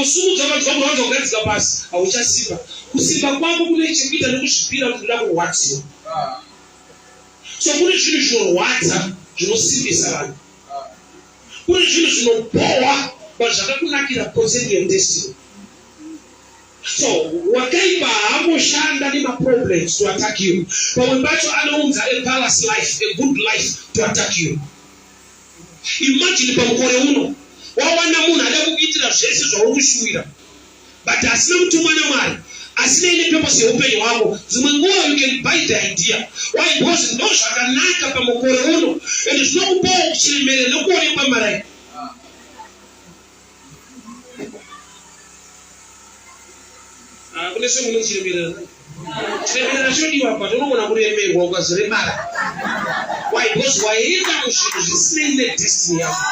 Ukambosimudza ukanzwa kurwadza kugadzika pasi, hauchasimba. Kusimba kwako kune chekuita nekuzvipira kuti ndoda kurwadziwa. So kune zvinhu zvinorwadza zvinosimbisa vanhu. Kune zvinhu zvinobhowa but zvakakunakira concerning your destiny. So wakaipa haamboshanda nemaproblems to attack you. Pamwe pacho anounza a palace life, a good life to attack you. Imagine pamukore uno wawana munhu ada kukuitira zvese zvauri kushuwira but asina kutumwa naMwari asinei nepurpose yeupenyu hwako. Dzimwe nguva you can buy the idea. Why? Because ndo zvakanaka pamukore uno and zvinokupawo kuchiremerera nekuonekwa marai. Ah, kune semwe unochiremerera chiremerera chinodiwa but unogona kuremerwa ukazoremara. Why? Because waenda muzvinhu zvisinei nedestiny yako.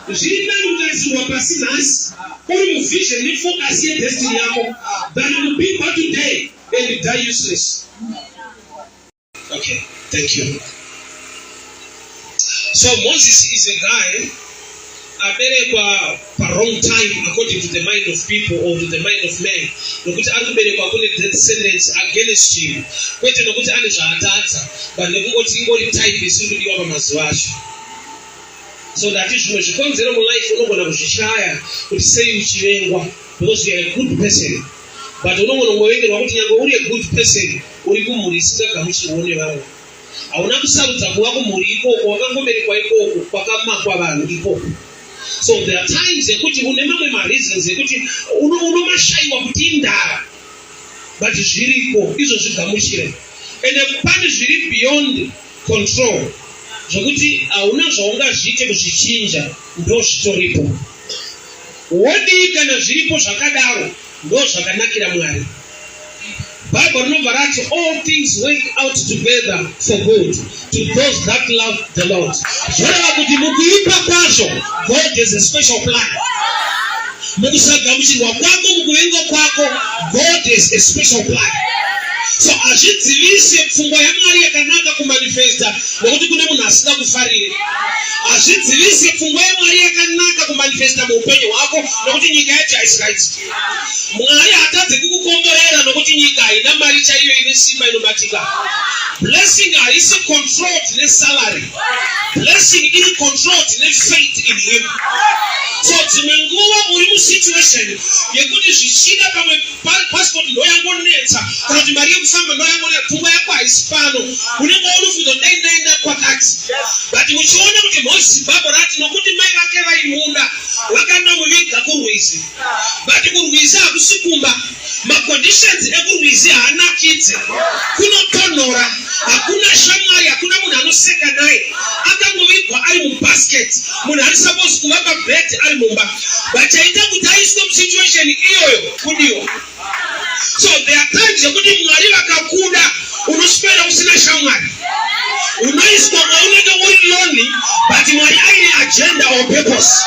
Zviri nani kutarisirwa pasi nhasi uri muvision nefocus yedestiny yako than kupigwa today and die useless. Okay, thank you. So Moses is a guy aberekwa pa wrong time according to the mind of people or to the mind of man, nokuti ari kuberekwa kune death sentence against him, kwete nokuti ane zvaatadza, but nekungoti ingori type isiri kudiwa pamazuva acho. So ndati zvimwe zvikonzero mulife unogona kuzvishaya kuti sei uchivengwa, because you are a good person, but unogona kungovengerwa kuti nyange uri a good person, uri kumhuri isingagamuchirwewo nevamwe. Hauna kusarudza kuva kumhuri ikoko, wakangoberekwa ikoko kwakamakwa vanhu ikoko. So there are times yekuti une mamwe mareasons ekuti unomashayiwa kuti indava, but zviriko izvo, zvigamuchire. Ende pane zviri beyond control zvekuti hauna zvaungazviite kuzvichinja, ndo zvitoripo. Wodii kana zviripo zvakadaro? Ndo zvakanakira Mwari. Bible rinobva rati all things work out together for good to those that love the Lord. Zvoreva kuti mukuipa kwazvo, God has a special plan. Mukusagamuchirwa kwako, mukuvengwa kwako, God has a special plan. So hazvidzivise pfungwa yaMwari yakanaka kumanifesta nokuti kune munhu asingakufarire. Hazvidzivise pfungwa yaMwari yakanaka kumanifesta muupenyu hwako nokuti nyika yacho haisi right. Mwari hatadze kukukomborera nokuti nyika haina mari chaiyo ine simba inobatika. Blessing haisi controlled nesalary. Blessing iri controlled nefaith in him. So dzimwe nguva uri musituation yekuti zvichida pamwe passport ndoyangonetsa, kana kuti mari yekufamba ndoyangonetsa, pfungwa yako haisi pano, unenge unofunga dai ndaenda kwakati. But muchiona kuti Moses, Bible rati nokuti mai vake vaimuda vakandomuviga kurwizi, but kurwizi hakusi kumba. Maconditions ekurwizi haanakidze, kunotonhora, hakuna shamwari, hakuna munhu anoseka naye. Akangovigwa ari mubasket. Munhu ari suppose kuva pabed ari mumba, vachaita kuti aiswe musituation iyoyo kudiwa. So there are times yekuti Mwari vakakuda, unoswera usina shamwari, unoiswa kwaunenge uri lonely, but Mwari aine agenda or purpose.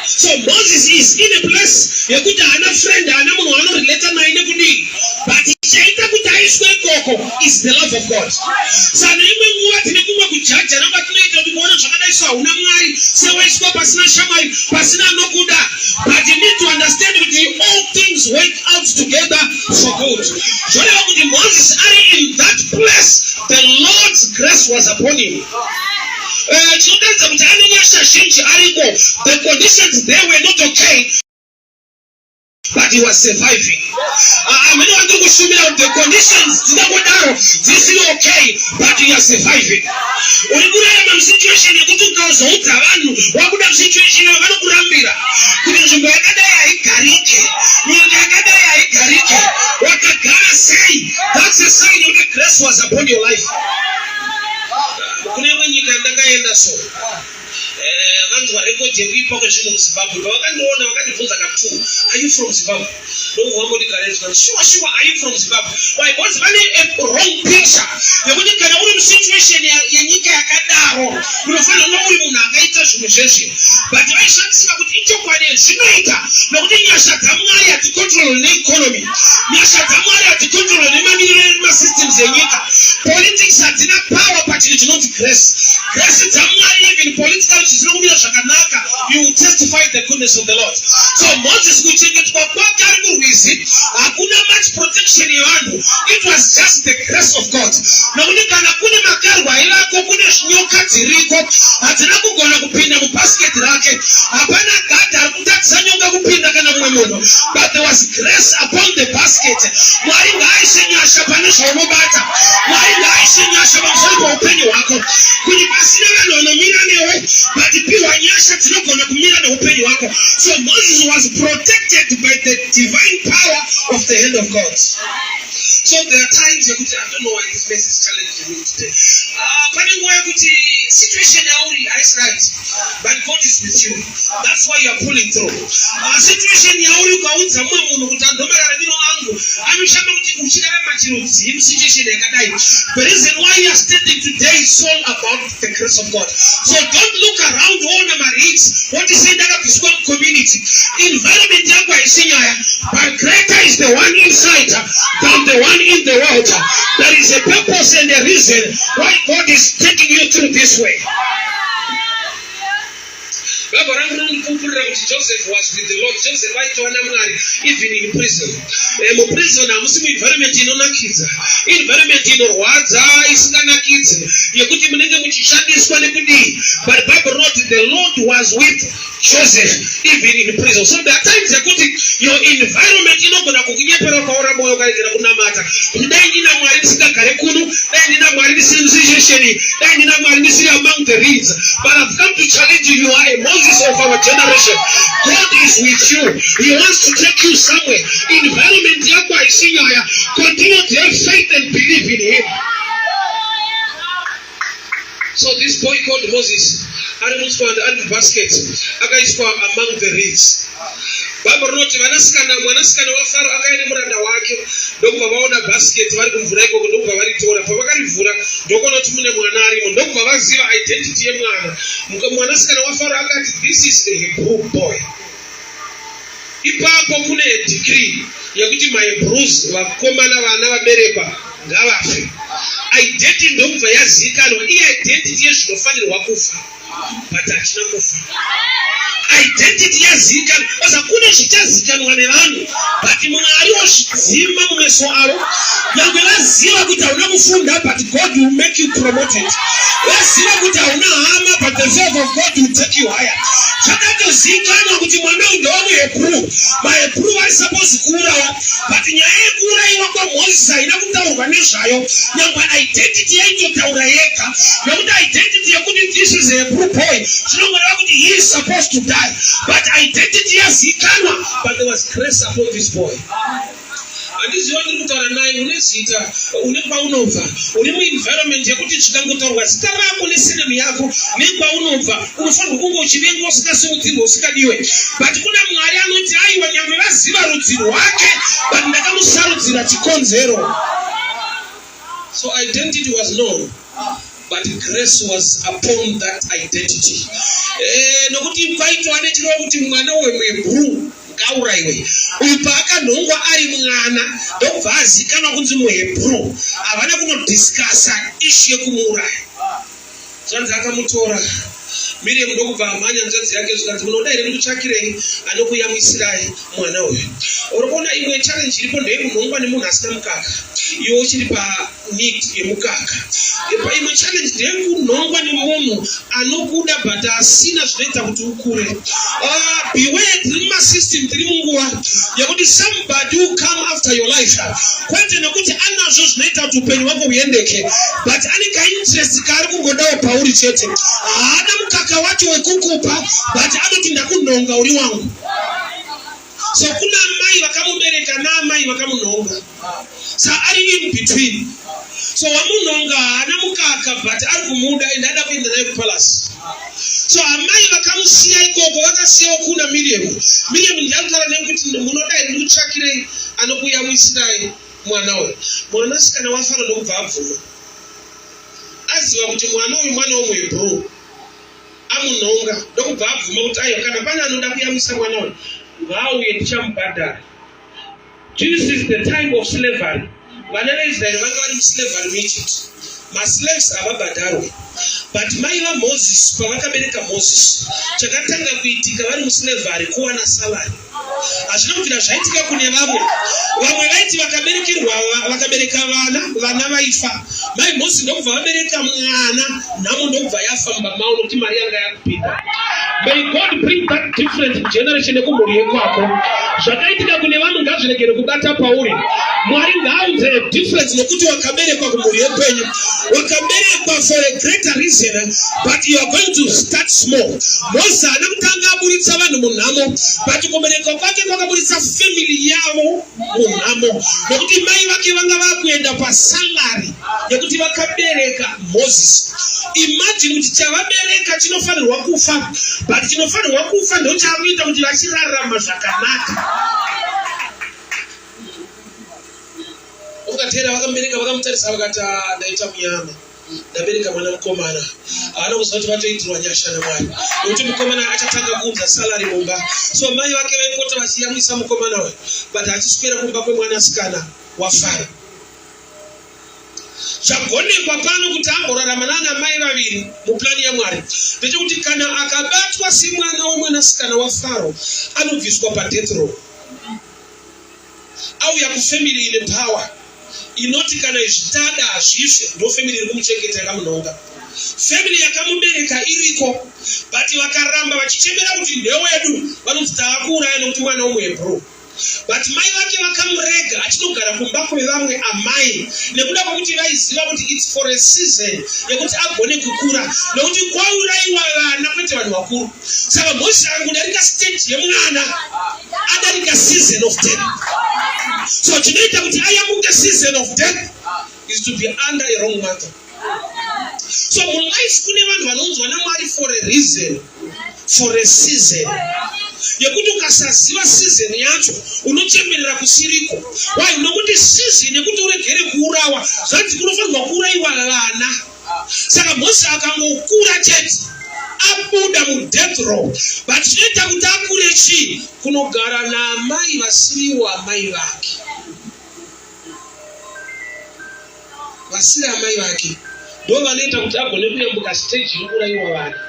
So Moses is in a place yekuti haana friend, haana munhu waanorelata naye nekudii, but chaita kuti aiswe ikoko is the love of God. Saka imwe nguva tine kumwe kujajana kwatinoita kuti kuona zvakadai so hauna Mwari, sewaiswa pasina shamwari, pasina anokuda, but you need to understand kuti all things work out together for good. Zvoreva kuti Moses ari in that place, the Lord's grace was upon him. Chinotaridza kuti ane nyasha zhinji ariko, the conditions there were not okay, but he was surviving. Amene wandiri kushumira kuti the conditions dzingangodaro dzisiri okay, but you are surviving. Uri kurarama musituation yekuti ukazoudza vanhu wakuda musituation iyo, vanokurambira kuti nzvimbo yakadai haigarike, nyika yakadai haigarike, wakagara sei? That's a sign yekuti grace was upon your life. Kune imwe nyika ndakaenda, so vanzwa record yekuipa kwezvinhu muZimbabwe, pavakandiona vakandibvunza ka2, "Are you from Zimbabwe?" Ndobva vamboti garezwa, Sure, are you from Zimbabwe?" Why? Because vane a wrong picture yekuti kana uri musituation yenyika yakadaro unofanira kunge uri munhu akaita zvimwe zvezve, but vaishandisika kuti ichokwadi zvinoita, nokuti nyasha dzaMwari hadzicontrolwe neeconomy, nyasha dzaMwari hadzicontrolwe nemamiriro emasystems enyika. Politics hadzina power pachinhu chinonzi grace. Grace dzaMwari, even political zvisina kumira zvakanaka, you will testify. testify the goodness of the Lord. So Moses kuchengetwa kwake ari kurwizi, hakuna much protection yevanhu. It was just the grace of God. Nokuti kana kune makarwe aivako, kune nyoka dziriko, hadzina kugona kupinda mubhasiketi rake. Hapana gadha ari kutadzisa nyoka kupinda kana mumwe munhu, but there was grace upon the basket. Mwari ngaaise nyasha pane zvaunobata. Mwari ngaaise nyasha pamusoro peupenyu hwako, kuti pasina vanhu vanomira newe, but piwa nyasha dzinogona kumira neupenyu hwako. So Moses was protected by the divine power of the hand of God. So there are times yekuti, I don't know why this message is challenging me today, pane nguva yekuti situation yauri haisi right, but God is with you. That's why you are pulling through. Situation yauri, ukaudza mumwe munhu kuti andomararamiro angu, anoshama kuti uchirarama chirudzii musituation yakadai. The reason why you are standing today is all about the grace of God. So don't look around woona mareeds, woti sei ndakabviswa mucommunity. Environment yako haisi nyaya, but greater is the one inside than the one in the world. There is a purpose and a reason why God is taking you through this way. Baba rangu rinondipupurira kuti Joseph was with the Lord. Joseph aitova naMwari even in prison. Muprison hamusi muenvironment inonakidza, environment inorwadza, isinganakidzi, yekuti munenge muchishandiswa nekudii, but Bible wrote the Lord was with Joseph even in prison. So there are times yekuti your environment inogona kukunyepera, ukaora mwoyo, ukaregera kunamata, kuti dai ndina Mwari ndisingagare kuno, dai ndina Mwari ndisiri musituation, dai ndina Mwari ndisiri among the reeds. But I've come to challenge you. You are a Moses of our generation. God is with you. He wants to take you somewhere. Environment yako haisi nyaya. Continue to have faith and believe in Him. So this boy called Moses ari mutswanda, ari mubasket, akaiswa among the reeds. Bhaibheri rinoti vanasikana, mwanasikana waFaro akauya nemuranda wake, ndokubva vaona basket vari kumvura ikoko, ndokubva varitora. Pavakarivhura, ndokuona kuti mune mwana arimo, ndokubva vaziva identity yemwana. Mwanasikana waFaro akati, "This is a Hebrew boy." Ipapo kune decree yekuti maHebrews, vakomana, vana vaberekwa ngavafe. Identity ndokubva yazivikanwa. Iye identity yezvinofanirwa kufa, but hachina kufa. Identity yazivikanwa. Saka kune zvichazikanwa nevanhu, but Mwari wozvidzima mumeso avo. Nyange vaziva kuti hauna kufunda, but God will make you promoted. Vaziva kuti hauna hama, but the favor of God will take you higher. Zvakatozivikanwa kuti mwana uyu ndewemuHebrew, maHebrew vari supposed kuurawa, but nyaya yekuurayiwa kwaMoses haina kutaurwa nezvayo, nyangwe identity yaitotaura yega, nekuti identity yekuti this is a Hebrew boy zvinongoreva kuti he is supposed to die, but identity yazivikanwa, but there was grace upon this boy. Handiziva ndiri kutaura naye. Une zita, une kwaunobva, uri muenvironment yekuti zvikangotaurwa zita rako nesurname yako nekwaunobva, unofanirwa kunge uchivengwa, usingasimudzirwe, usingadiwe. But kuna Mwari anoti, "Aiwa, nyangwe vaziva rudzi rwake, but ndakamusarudzira chikonzero." So identity was known, but grace was upon that identity. Nokuti kwaitwa nechireva kuti mwana wemuHebrew ngaurayiwe. Uyu paakanhongwa ari mwana, ndokubva azikanwa kunzi muHebrew, havana kunodiscussa issue yekumuuraya. Zvanzi akamutora Miriam, ndokubva amhanya nzvadzi yake, zvikanzi, "Munoda here ndikutsvakirei anokuyamwisirai mwana uyu?" Uri kuona imwe challenge iripo ndeyekunhongwa nemunhu asina mukaka, iwe uchiri paneed yemukaka. Imwe challenge ndeyekunhongwa nemunhu anokuda but asina zvinoita kuti ukure. Beware, tiri mumasystem, tiri munguva yekuti somebody will come after your life, kwete nekuti anazvo zvinoita kuti upenyu hwako huendeke, but ane kainterest kaari kungodawo pauri chete. Haana mukaka wacho wekukupa, but anoti, "Ndakunhonga, uri wangu." So kuna mai vakamubereka naamai vakamunhonga, sa ari in between. So wamunhonga haana mukaka, but ari kumuda and ada kuenda naye kupalace. So amai vakamusiya ikoko, vakasiyawo kuna Miriam. Miriam ndiakutaura nekuti, "Munoda here ndikutsvakirei anokuyamwisirai mwana uyu?" Mwanasikana waFaro ndokubva abvuma, aziva kuti mwana uyu mwana womuHebrew amunhonga, ndokubva abvuma kuti, "Aiwa, kana pane anoda kuyamwisa mwana uyu, ngaauye, ndichamubhadhara." This is the time of slavery. Vana veIsraeri vanga vari muslavery muEgypt. Maslaves havabhadharwe. But mai vaMoses pavakabereka Moses, chakatanga kuitika vari muslavery kuwana salary. Hazvina kubvira zvaitika kune vamwe. Vamwe vaiti vakaberekerwa vakabereka vana, vana vaifa. Mai Moses ndokubva vabereka mwana, nhamo ndokubva yafa mumba mavo nokuti mari yanga yakupinda. May God bring that difference generation yekumhuri yekwako. Zvakaitika kune vamwe ngazviregere kubata pauri. Mwari ngaaunze a difference nokuti wakaberekwa kumhuri yekwenyu. Wakaberekwa for a greater reason but you are going to start small. Moses haana kutanga aburitsa vanhu munhamo but kuberekwa kwake kwakaburitsa family yavo munhamo nokuti mai vake vanga vakuenda pasalary yekuti vakabereka Moses. Imagine kuti chavabereka chinofanirwa kufa but chinofanirwa kufa ndochakuita kuti vachirarama zvakanaka. Ukateera vakamubereka vakamutarisa vakati ah, ndaita munyama ndabereka mwana mukomana haana kuziva kuti vatoitirwa nyasha namwari nekuti mukomana achatanga kuunza salary mumba so mai vake vaipota vachiyamwisa mukomana uyu but achiswera kumba kwemwanasikana wafara Chagonekwa pano kuti amborarama naana mai vaviri muplani yaMwari ndechekuti kana akabatwa semwana wemwanasikana waFaro anobviswa padeath row auya kufamily ine power inoti kana izvi tada hazvife ndo family iri kumuchengeta yakamunhonga family yakamubereka iriko but vakaramba vachichemera kuti ndewedu vanonzi taakuuraya nokuti mwana wemuhebrew But mai vake vakamurega achinogara kumba kwevamwe amai nekuda kwekuti vaiziva kuti it's for a season yekuti agone kukura nekuti kwauraiwa vana kwete vanhu vakuru. Saka Moses akangodarika stage yemwana adarika season of death. So chinoita kuti ayambuke season of death is to be under a wrong mother. So mulife kune vanhu vanounzwa naMwari for a reason, for a season yekuti ukasaziva season yacho unochemberera kusiriko. Why? Nokuti season yekuti uregere kuurawa zvanzi kunofanirwa kuurayiwa vana. Saka Moses akangokura chete abuda mudeath row, but chinoita kuti akure chii? Kunogara naamai vasiriwo amai vake. Vasiri amai vake ndo vanoita kuti agone kuyambuka stage inourayiwa vana.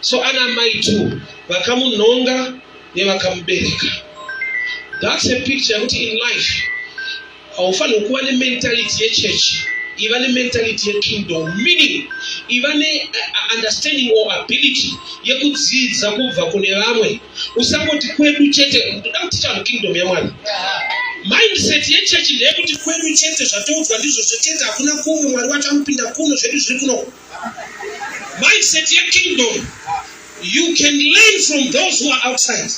So ana amai two vakamunhonga nevakamubereka. That's a picture yekuti in life haufanirwi kuva nementality yechechi, iva nementality yekingdom, meaning iva neunderstanding or ability yekudzidza kubva kune vamwe. Usangoti kwedu chete, ndoda kuticha vanhu kingdom yaMwari. Mindset yechechi ndeyekuti kwedu chete, zvatoudzwa ndizvozvo chete, hakuna kumwe, Mwari wacho anopinda kuno, zvedu zviri kuno. Mindset yekingdom, you can learn from those who are outside.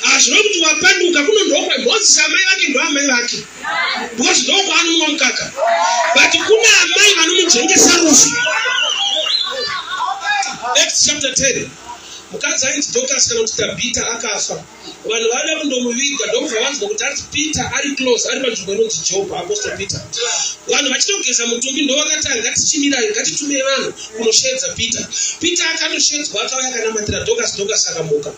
Hazvino kuti wapanduka kuno ndokwe Moses amai vake ndoamai vake because ndokwaanonwa mukaka, but kuna amai vanomunzvengesa rufu. Acts chapter 10 mukadzi ainzi Dorcas kana kuti Tabita akafa, vanhu vada kundomuviga ndokubva vanzwa kuti hanzi Peter ari close, ari panzvimbo inonzi Jopa, Apostle Peter. Vanhu vachitogeza mutumbi ndovakati ngatichimirai, ngatitumei vanhu kunosheedza Peter. Peter akanoshedzwa akauya akanamatira Dorcas, Dorcas akamuka.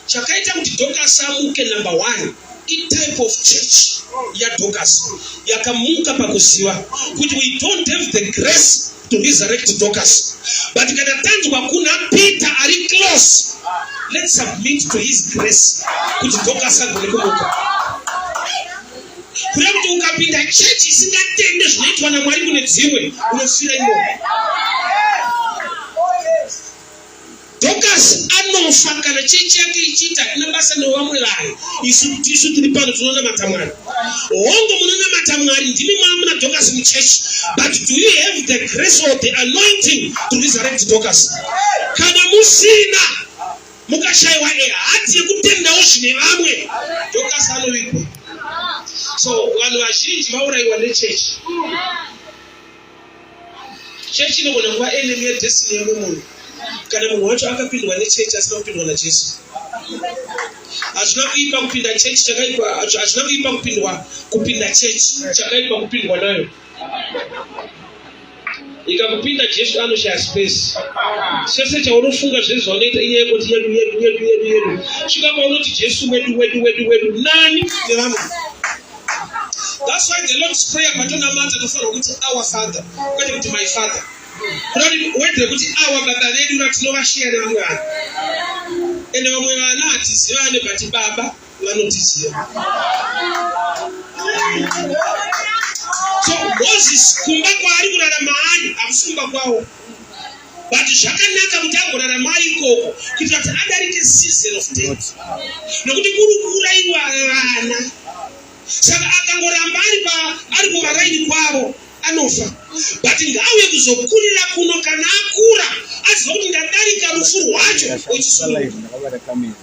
Chakaita kuti Dorcas amuke number one itype of church yaDorcas yakamuka pakuziva kuti we don't have the grace to resurrect Dorcas, but kana tanzwa kuna Peter ari close, let's submit to his grace kuti Dorcas agone kumuka. Kureva kuti ukapinda chechi isingatende zvinoitwa naMwari kune dzimwe, unofira imomo. Dorcas anofa kana chechi yake ichiita hatina basa nevamwe vanhu, isu tisu tiri pano tinonamata Mwari. Hongu munonamata Mwari, ndimi maamuna Dorcas muchechi, but do you have the grace or the anointing to resurrect Dorcas? Kana musina, mukashaiwa a heart yekutendawo zvine vamwe, Dorcas anovigwa. So vanhu vazhinji vaurayiwa nechechi. Chechi inogona kuva enemy yedestiny yemumwe munhu kana munhu wacho akapindwa nechechi asina kupindwa naJesu. Hazvina kuipa kupinda chechi, chakaipa hazvina kuipa kupindwa kupinda chechi, chakaipa kupindwa nayo. Ikakupinda Jesu anoshaya space. Chese chaunofunga zvese zvaunoita inyaya yekuti yedu yedu yedu yedu yedu. Svika paunoti Jesu wedu wedu wedu wedu nani nevamwe. That's why the Lord's Prayer patonamata tofanirwa kuti "Our Father", kwete kuti "My father". Kuda kuti word rekuti "our", Baba vedu, ratinovashiya nevamwe vanhu. Ende vamwe vana hatizivane, but Baba vanotiziva. So Moses, kumba kwaari kurarama ari hakusi kumba kwavo, but zvakanaka kuti agorarama ari ikoko kuitira kuti adarike season of death, nokuti kuri kuurayiwa vana. Saka akangoramba ari pa ari kumaraini kwavo anofa, but ngauye kuzokurira kuno. Kana akura aziva kuti ndadarika rufu rwacho, ochisununguka. Live ndakabata kamera.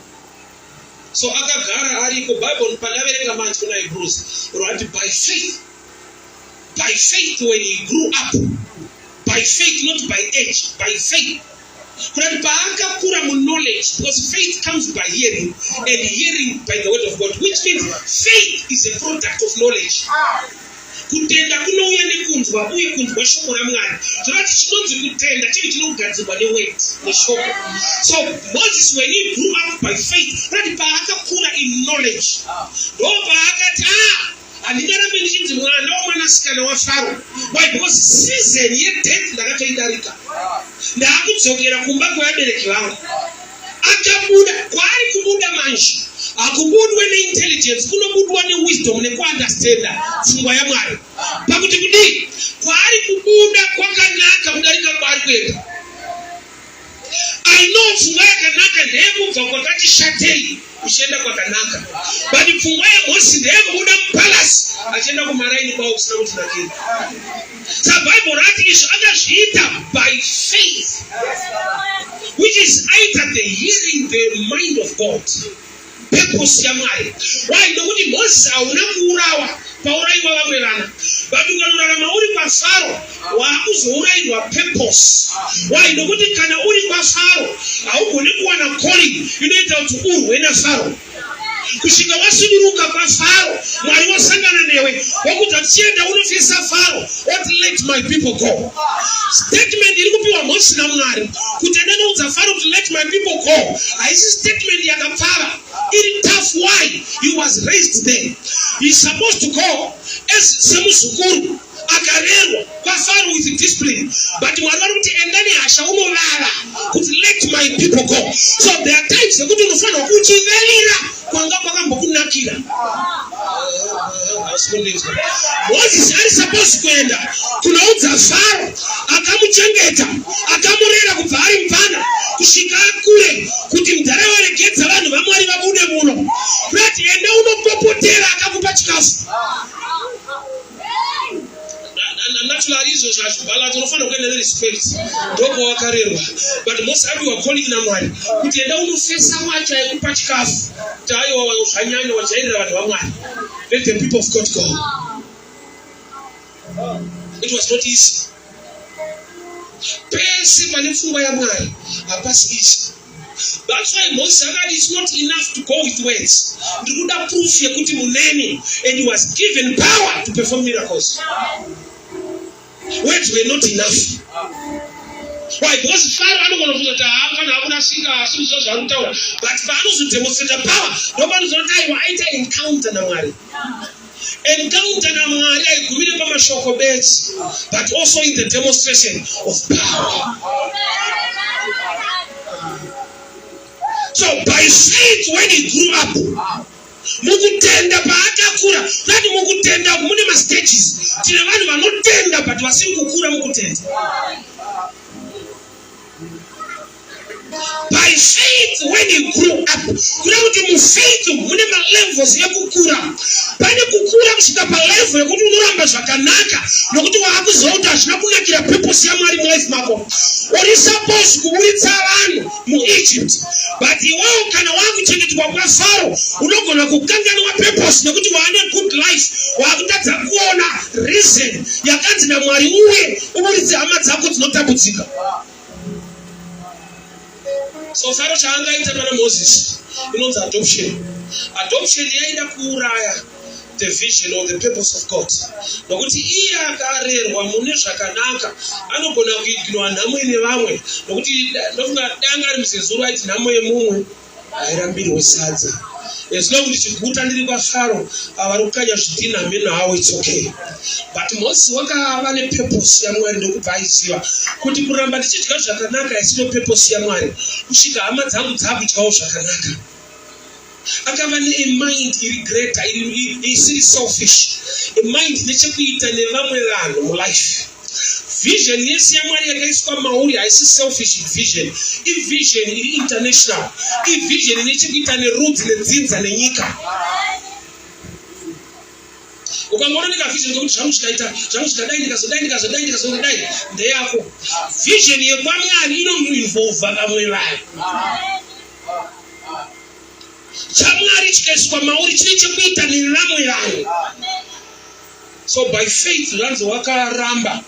So akagara ariko. Bible pandaverenga manje kuna Hebrews rwati by faith, by faith when he grew up, by faith, not by age, by faith, kurati paakakura muknowledge, because faith comes by hearing and hearing by the word of God, which means faith is a product of knowledge. Kutenda kunouya nekunzwa, uye kunzwa shoko raMwari. Zvorati chinonzi kutenda chinhu chinogadzirwa neword, neshoko. So Moses, when he grew up by faith, rati paakakura in knowledge, ndo paakati, "Ah, handingarambe ndichinzi mwana womwanasikana waFaro." Why? Because season yedeath ndakatoidarika, ndaakudzokera kumba kwevabereki vangu. Akabuda. Kwaari kubuda manje hakubudwe neintelligence, kunobudwa newisdom nekuunderstanda pfungwa yaMwari. Pakuti kudii? Kwaari kubuda kwakanaka kudarika kwaari kuenda. I know pfungwa yakanaka ndeyekubva kwakati shatei uchienda kwakanaka, but pfungwa yaMosi ndeyekubuda mupalace achienda kumaraini kwavo kusina kuti nakira. Saka Bhaibheri rati izvo akazviita by faith, which is either the hearing the mind of God, purpose yaMwari. Why? Nokuti Mozisi hauna kuurawa paurayiwa vamwe vana, but ukanorarama uri kwaFaro waakuzourayirwa purpose. Why? Nokuti kana uri kwaFaro haugoni kuwana calling inoita kuti urwe naFaro kusvika wasuduruka kwaFaro. Mwari wasangana newe, wakuti tichienda unofesa Faro, oti, "Let my people go." Statement iri kupiwa Mozisi naMwari kuti enda noudza Faro kuti, "Let my people go", haisi statement yakapfava, iri tough. Why? He was raised there. He is supposed to go as semuzukuru akarerwa kwaFaro with discipline, but Mwari vari kuti enda nehasha unovava kuti, "Let my people go." So there are times yekuti unofanirwa kuchivarira kwanga kwakambokunakira. Mozisi ari supposed kuenda kunoudza Faro akamuchengeta, akamurera kubva ari mupfana kusvika akure, kuti mudhara, waregedza vanhu vaMwari vabude muno. Kurati enda unopopotera akakupa chikafu. Naturally izvozvo hazvibalance. Unofanira kuenda nerespect, ndopawakarerwa, but Mose apiwa calling naMwari kuti enda unofesa wacho aikupa chikafu, kuti aiwa, zvanyanya, wajairira vanhu vaMwari, let the people of God go. It was not easy. Pese pane pfungwa yaMwari hapasi easy. That's why Moses akati, "It's not enough to go with words, ndiri kuda proof yekuti muneni." And he was given power to perform miracles. Words were not enough. Why? Because Pharaoh anogona kufunga kuti haafana akurasika, asi kuziva zvaari kutaura, but paanozodemonstrata power ndopanozoti aiwa, aita encounter naMwari. Encounter naMwari haigumire pamashoko bedzi, but also in the demonstration of power. So by faith when he grew up, mukutenda paakakura, kati mukutenda mune mastages. Tine vanhu vanotenda but vasiri kukura mukutenda. By faith when he grew up, kuda kuti mufaith mune malevels ekukura. Pane kukura kusvika palevel yekuti unoramba zvakanaka nokuti waakuziva kuti hazvina kunakira purpose yaMwari mulife mako. Uri suppose kuburitsa vanhu muEgypt, but iwewo kana waakuchengetwa kwaFaro unogona kukanganwa purpose nekuti waane good life, waakutadza kuona reason yakanzi naMwari uye uburitse hama dzako dzinotambudzika. So Faro chaangaita pana Moses inonzi adoption. Adoption yaida kuuraya the vision or the purpose of God, nokuti iye akarerwa mune zvakanaka anogona kuignora nhamo ine vamwe, nokuti ndofunga danga ari muzezuru aiti nhamo yemumwe hairambirwe sadza. As long ndichiguta ndiri kwaFaro, vari kukanya zvidhina hameno hawo, it's okay. But Moses wakava nepurpose yaMwari ndokubva aiziva kuti kuramba ndichidya zvakanaka isino purpose yaMwari kusvika hama dzangu dzakudyawo zvakanaka. Akava neamind iri greater, isiri selfish, a mind nechekuita nevamwe vanhu mulife. Vision yese yaMwari yakaiswa mauri haisi selfish vision, ivision iri international, ivision ine chekuita nerudzi nedzinza nenyika. Ukangoona nekavision kekuti zvangu zvikaita, zvangu zvikadai, ndikazodai, ndikazodai, ndikazodai, ndeyako. Vision yekwaMwari inoinvolva vamwe vanhu. ChaMwari chikaiswa mauri chine chekuita nevamwe vanhu. So by faith zvanzi wakaramba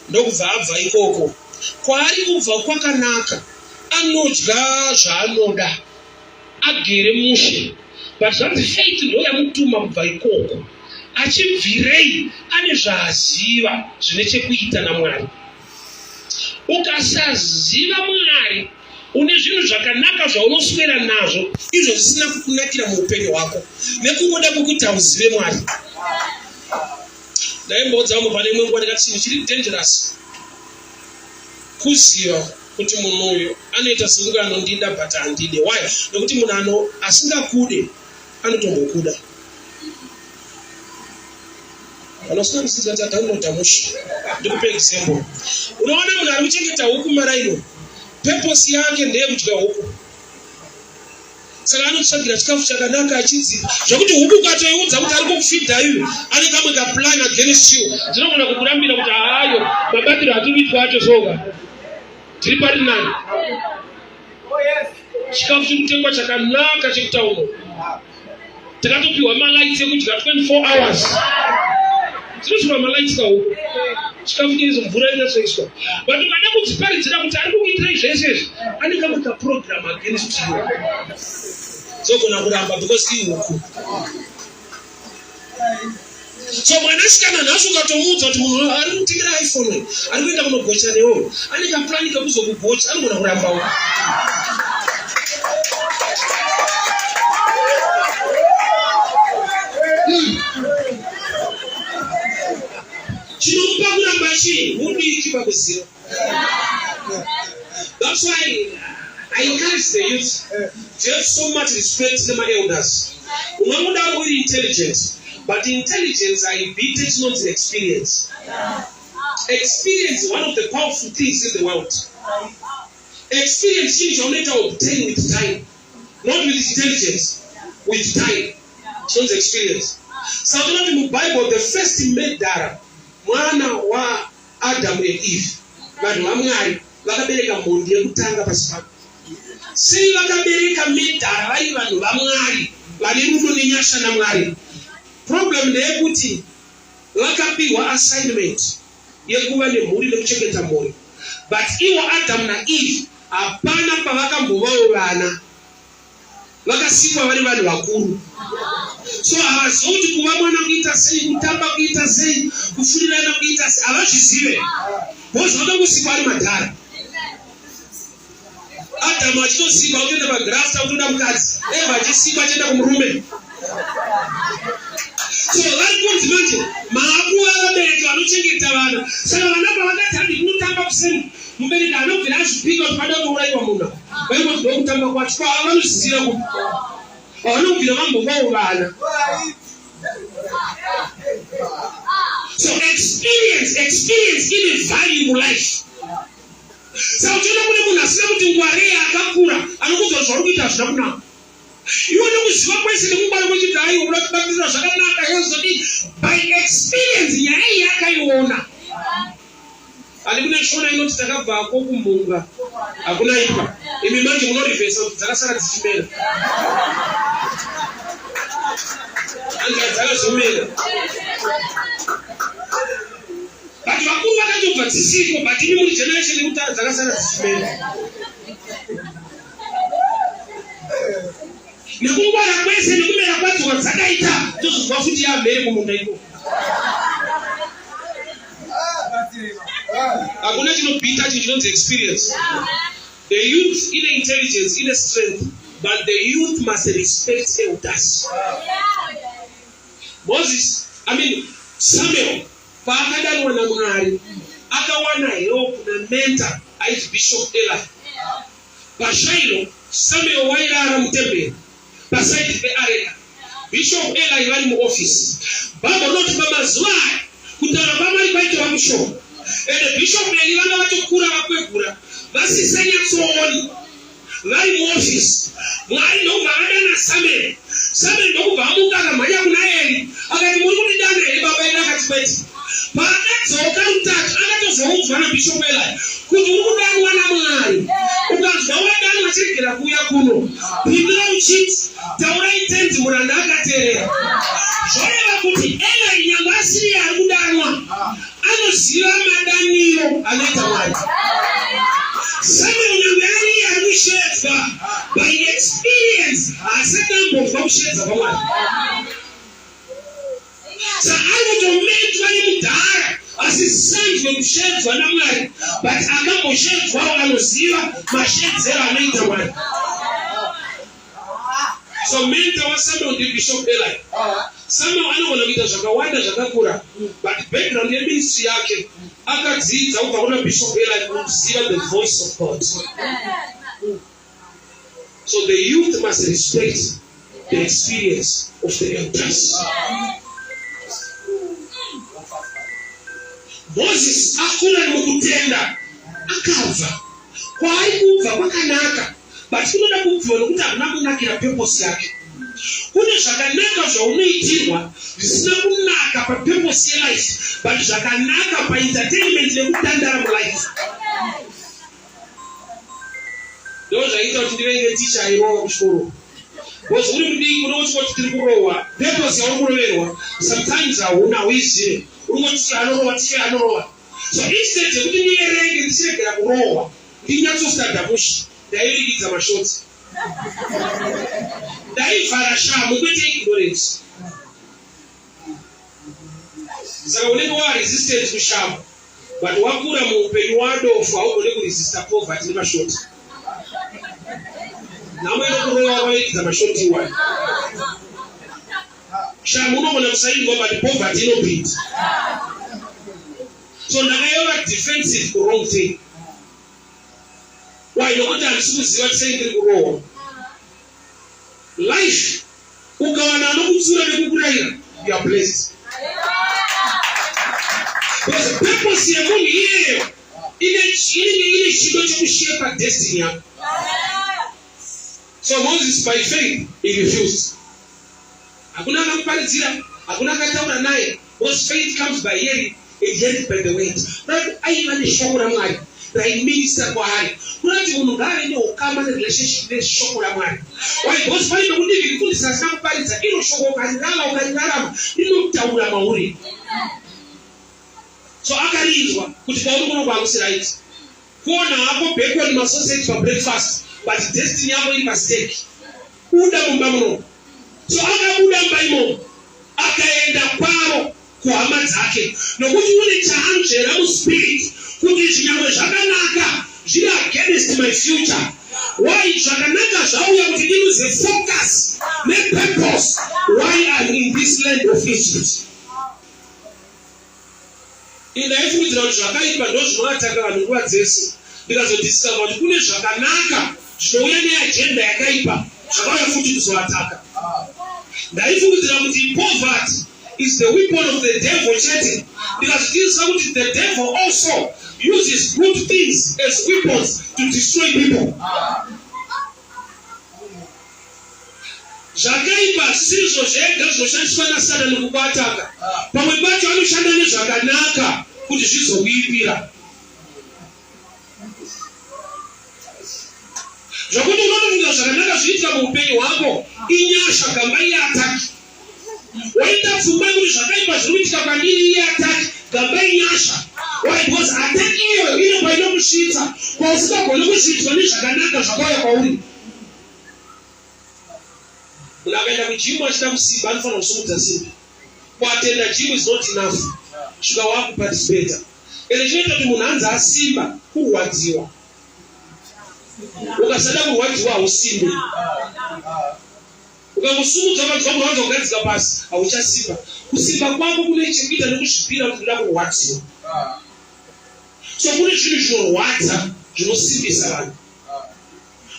ndokubva abva ikoko. Kwaari kubva kwakanaka, anodya zvaanoda agere mushe, but zvanzi faith ndo yamutuma kubva ikoko. Achibvirei? Ane zvaaziva zvine chekuita naMwari. Ukasaziva Mwari, une zvinhu zvakanaka zvaunoswera nazvo izvo zvisina kukunakira muupenyu hwako nekungoda kwekuti hauzive Mwari. Ndaimboudza vamwe pane imwe nguva ndikati chinhu chiri dangerous kuziva kuti munhu uyu anoita sekunge anondida but handide. Why? Nekuti munhu ano asingakude anotombokuda. Vanosina kudzidza kuti adownloada mushe. Ndikupe example. Unoona munhu ari kuchengeta huku maraino, purpose yake ndeyekudya huku, saka anotsvagira chikafu chakanaka achidzipa zvekuti huku ukatoiudza kuti ari kukufidha iwe ane kamwe kaplan against you, dzinogona kukurambira kuti haayo mabatiro atiri kuitwa acho soka tiri pari nani. Chikafu chiri kutengwa chakanaka chekutauno, takatopiwa malights ekudya 24 hours, dzinosvirwa malights kahuku, chikafu cheizo, mvura inatsoiswa. But ukada kudziparidzira kuti ari kukuitirai zvese izvi, ane kamwe kaprogram against you, dzogona kuramba because ihuku. So mwanasikana nhasi ukatomuudza kuti munhu ari kutengera iPhone ari kuenda kunogocha newo, ane kaplani kekuzokugocha, anogona kurambawo. Chinomupa kuramba chii? Hudiki pakuziva. That's why I encourage the youth to have so much respect nemaelders. Ungangodaro uri intelligent, but intelligence haibhite chinonzi experience. Experience, one of the powerful things in the world. Experience chinhu chaunoita obtain with time, not with intelligence, with time. Chinonzi experience. Saka tinoti muBible the first murderer mwana waAdam and Eve, vanhu vaMwari vakabereka mhondi yekutanga pasi pano. Sei vakabereka murderer vari vanhu vaMwari vane rudo nenyasha naMwari? Problem ndeyekuti vakapiwa assignment yekuva nemhuri nekuchengeta mhuri, but ivo Adam naEve hapana pavakambovawo vana. Vakasikwa vari vanhu vakuru, so havazivi kuti kuva mwana kuita sei, kutamba kuita sei, kufurirana kuita sei, havazvizive because vakangosikwa ari madhara. Adamu achitosikwa kutoenda pagrasta kutoda mukadzi, Eva achisikwa achienda kumurume. So vari kunzi manje maakuva vabereki vanochengeta vana. Saka vana pavakati handi kunotamba kuseni, mubereki anobvira azvipika kuti pada kuurayiwa munhu, vaingoti ndokutamba kwacho kwava vanozviziva kuti havanobvira vambovawo vana. So experience, experience ine value mulife. Saka uchiona kune munhu asina kuti ngwarei akakura anokuudza zvauri kuita hazvina kunaka, iwe nekuziva kwese nekungwara kwechiti aiwa uda kubatirira zvakanaka yozodii, by experience nyaya iyi akaiona. Ani kune Shona inoti takabvako kumunga hakuna ipa, imi manje munorivhesa kuti dzakasara dzichimera, anga dzakazomera, but vakuru vakatobva dzisiko, but imi muri generation yekutara dzakasara dzichimera. Nekungwara kwese nekumera kwadzo kwadzakaita, tozozwa futi yamhere kumunda iko. Hakuna chinobhita chinhu chinonzi experience. The youth ine intelligence, ine strength. But the youth must respect elders. Moses, I mean Samuel, paakadanwa naMwari akawana help namentor ainzi Bishop Eli. PaShiloh, Samuel wairara mutemberi pasaidi peareka. Bishop Eli vari muofisi. Bhaibheri rinoti pamazuva aya kutaura kwaMwari kwaitova kushoma. Ende Bishop Eli vanga vatokura vakwegura vasisanyatsooni vari muofisi. Mwari ndokubva vadana Samuel. Samuel ndokubva amuka akamhanya kuna Eli akati muri kundidana here baba? Eli akati kwete. Paakadzoka rutatu akatozoudzwa naBishop Eli kuti uri kudanwa naMwari. Ukanzwa wadanwa chiregera kuuya kuno. Pindura uchiti taurai tenzi muranda akateerera. Zvoreva kuti Eli nyangwe asiri ari kudanwa anoziva madaniro anoita Mwari. Samuel nyangwe ari iye ari kushedzwa by experience haasati ambonzwa kushedza kwaMwari. Saka ari kutomentwa nemudhara asisanzwe kushedzwa naMwari but akamboshedzwawo anoziva mashedzero anoita Mwari. So mentor waSamuel ndiBishop Eli. Samuel anogona kuita zvakawanda zvakakura but background yeministry yake akadzidza kubva kuna Bishop Eli kuziva the voice of God. So the youth must respect the experience of the elders. Moses akura mukutenda akabva kwaari kubva kwakanaka but kunoda kubviwa nokuti hakuna kunakira purpose yake. Kune zvakanaka zvaunoitirwa zvisina kunaka papurpose yelife but zvakanaka paentertainment nekutandara mulife. Ndo zvaiita kuti ndivenge ticha airova kuchikoro. Because uri mudiki unongoti tiri kurohwa, purpose yauri kuroverwa sometimes hauna hauizive. Uri kungoti ticha anorova, ticha anorova. So instead yekuti ndierenge ndichiregera kurohwa, ndinyatsostadha mushe, ndaivirikidza mashotsi. Ndaivhara shamu kwete ignorance. Saka unenge wa resistant kushamu but wakura muupenyu wadofu haugone kuresista poverty nemashoti. Nhamo inokurova waidza mashoti iwayo. Shamu unogona kusainzwa but poverty inopinda. So ndakayova defensive ku wrong thing. Why? Nokuti handisi kuziva kuti sei ndiri kurohwa. Life ukawana anokutsiura nekukurayira you are blessed. Because purpose yemunhu iyeyo ine ine chido chekushepa destiny yako. So Moses by faith he refused. Hakuna akamuparidzira, hakuna akataura naye. Because faith comes by hearing and hearing by the word. Right? Aiva neshoko raMwari raiminista kwaari. Kurati munhu ngaave neukama nerelationship neshoko raMwari. Why? Because pane pekuti mufundisi asina kuparidza iro shoko ukarirava ukarirarama rinotaura mauri. So akarinzwa kuti kwauri kuno kwakusi right. Kuona hako bacon masausage pabreakfast but destiny yako iri pastake. Buda mumba muno. So akabuda mumba imomo akaenda kwavo kuhama dzake nokuti une chaanzvera muspirit kuti izvi nyangwe zvakanaka zviri against my future. Why zvakanaka zvauya kuti ndiluze focus nepurpose why I'm in this land of Egypt. Ini ndaifungidzira kuti zvakaipa ndozvinoataka vanhu nguva dzese ndikazodiscover kuti kune zvakanaka zvinouya neagenda yakaipa zvakauya futi kuzoataka. Ndaifungidzira kuti poverty is the weapon of the devil chete ndikazodiscover kuti the devil also uses good things as weapons to destroy people. Zvakaipa hazvisirizvo zvega zvinoshandiswa naSatani kukuataka. Pamwe pacho anoshanda nezvakanaka kuti zvizokuipira. Zvokuti unotofunga zvakanaka zviitika muupenyu hwako inyasha gamba iataki. Waita pfungwa yekuti zvakaipa zviri kuitika kwandiri iataki gamba inyasha. Why? Because attack iyoyo ino painokusvitsa kwausingagoni kusvitswa nezvakanaka zvakauya kwauri. Munhu akaenda kujimu achida kusimba anofanira kusumudza simbi. Kuatenda gym is not enough. Svika wakuparticipata. Ende chinoita kuti munhu anzi asimba kurwadziwa. Ukasada kurwadziwa hausimbe. Ukangosumudza ukanzwa kurwadza kugadzika pasi hauchasimba. Kusimba kwako kune chekuita nekuzvipira kuti ndoda kurwadziwa. So kune zvinhu zvinorwadza zvinosimbisa vanhu.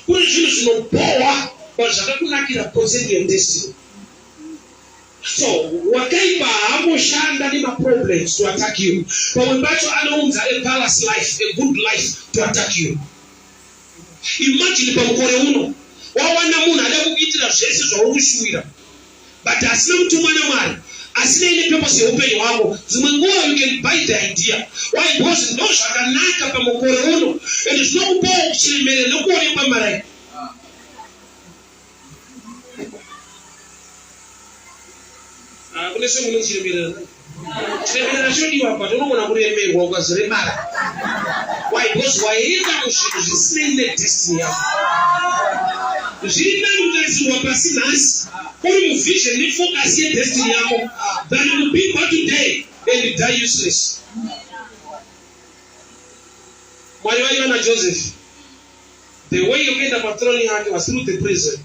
Kune zvinhu zvinobhowa but zvakakunakira concerning your destiny. So wakaipa haamboshanda nemaproblems to attack you. Pamwe pacho anounza a palace life, a good life to attack you. Imagine pamukore uno wawana munhu ada kukuitira zvese zvauri kushuwira but asina kutumwa naMwari asinei nepurpose yeupenyu hwako. Dzimwe nguva you can buy the idea. Why? Because ndo zvakanaka pamukore uno and zvinokupawo kuchiremere nekuonekwa marai. Ah, kune song inonzi chiremerera. Chiremerera chinodiwa but unogona kuremerwa ukazoremara. Why? Because waenda muzvinhu zvisinei nedestiny yako. Zviri nani kutarisirwa pasi nhasi uri muvision nefocus yedestiny yako than kubigwa today and die useless. Mwari vaiva naJoseph. The way yekuenda pathrone yake was through the prison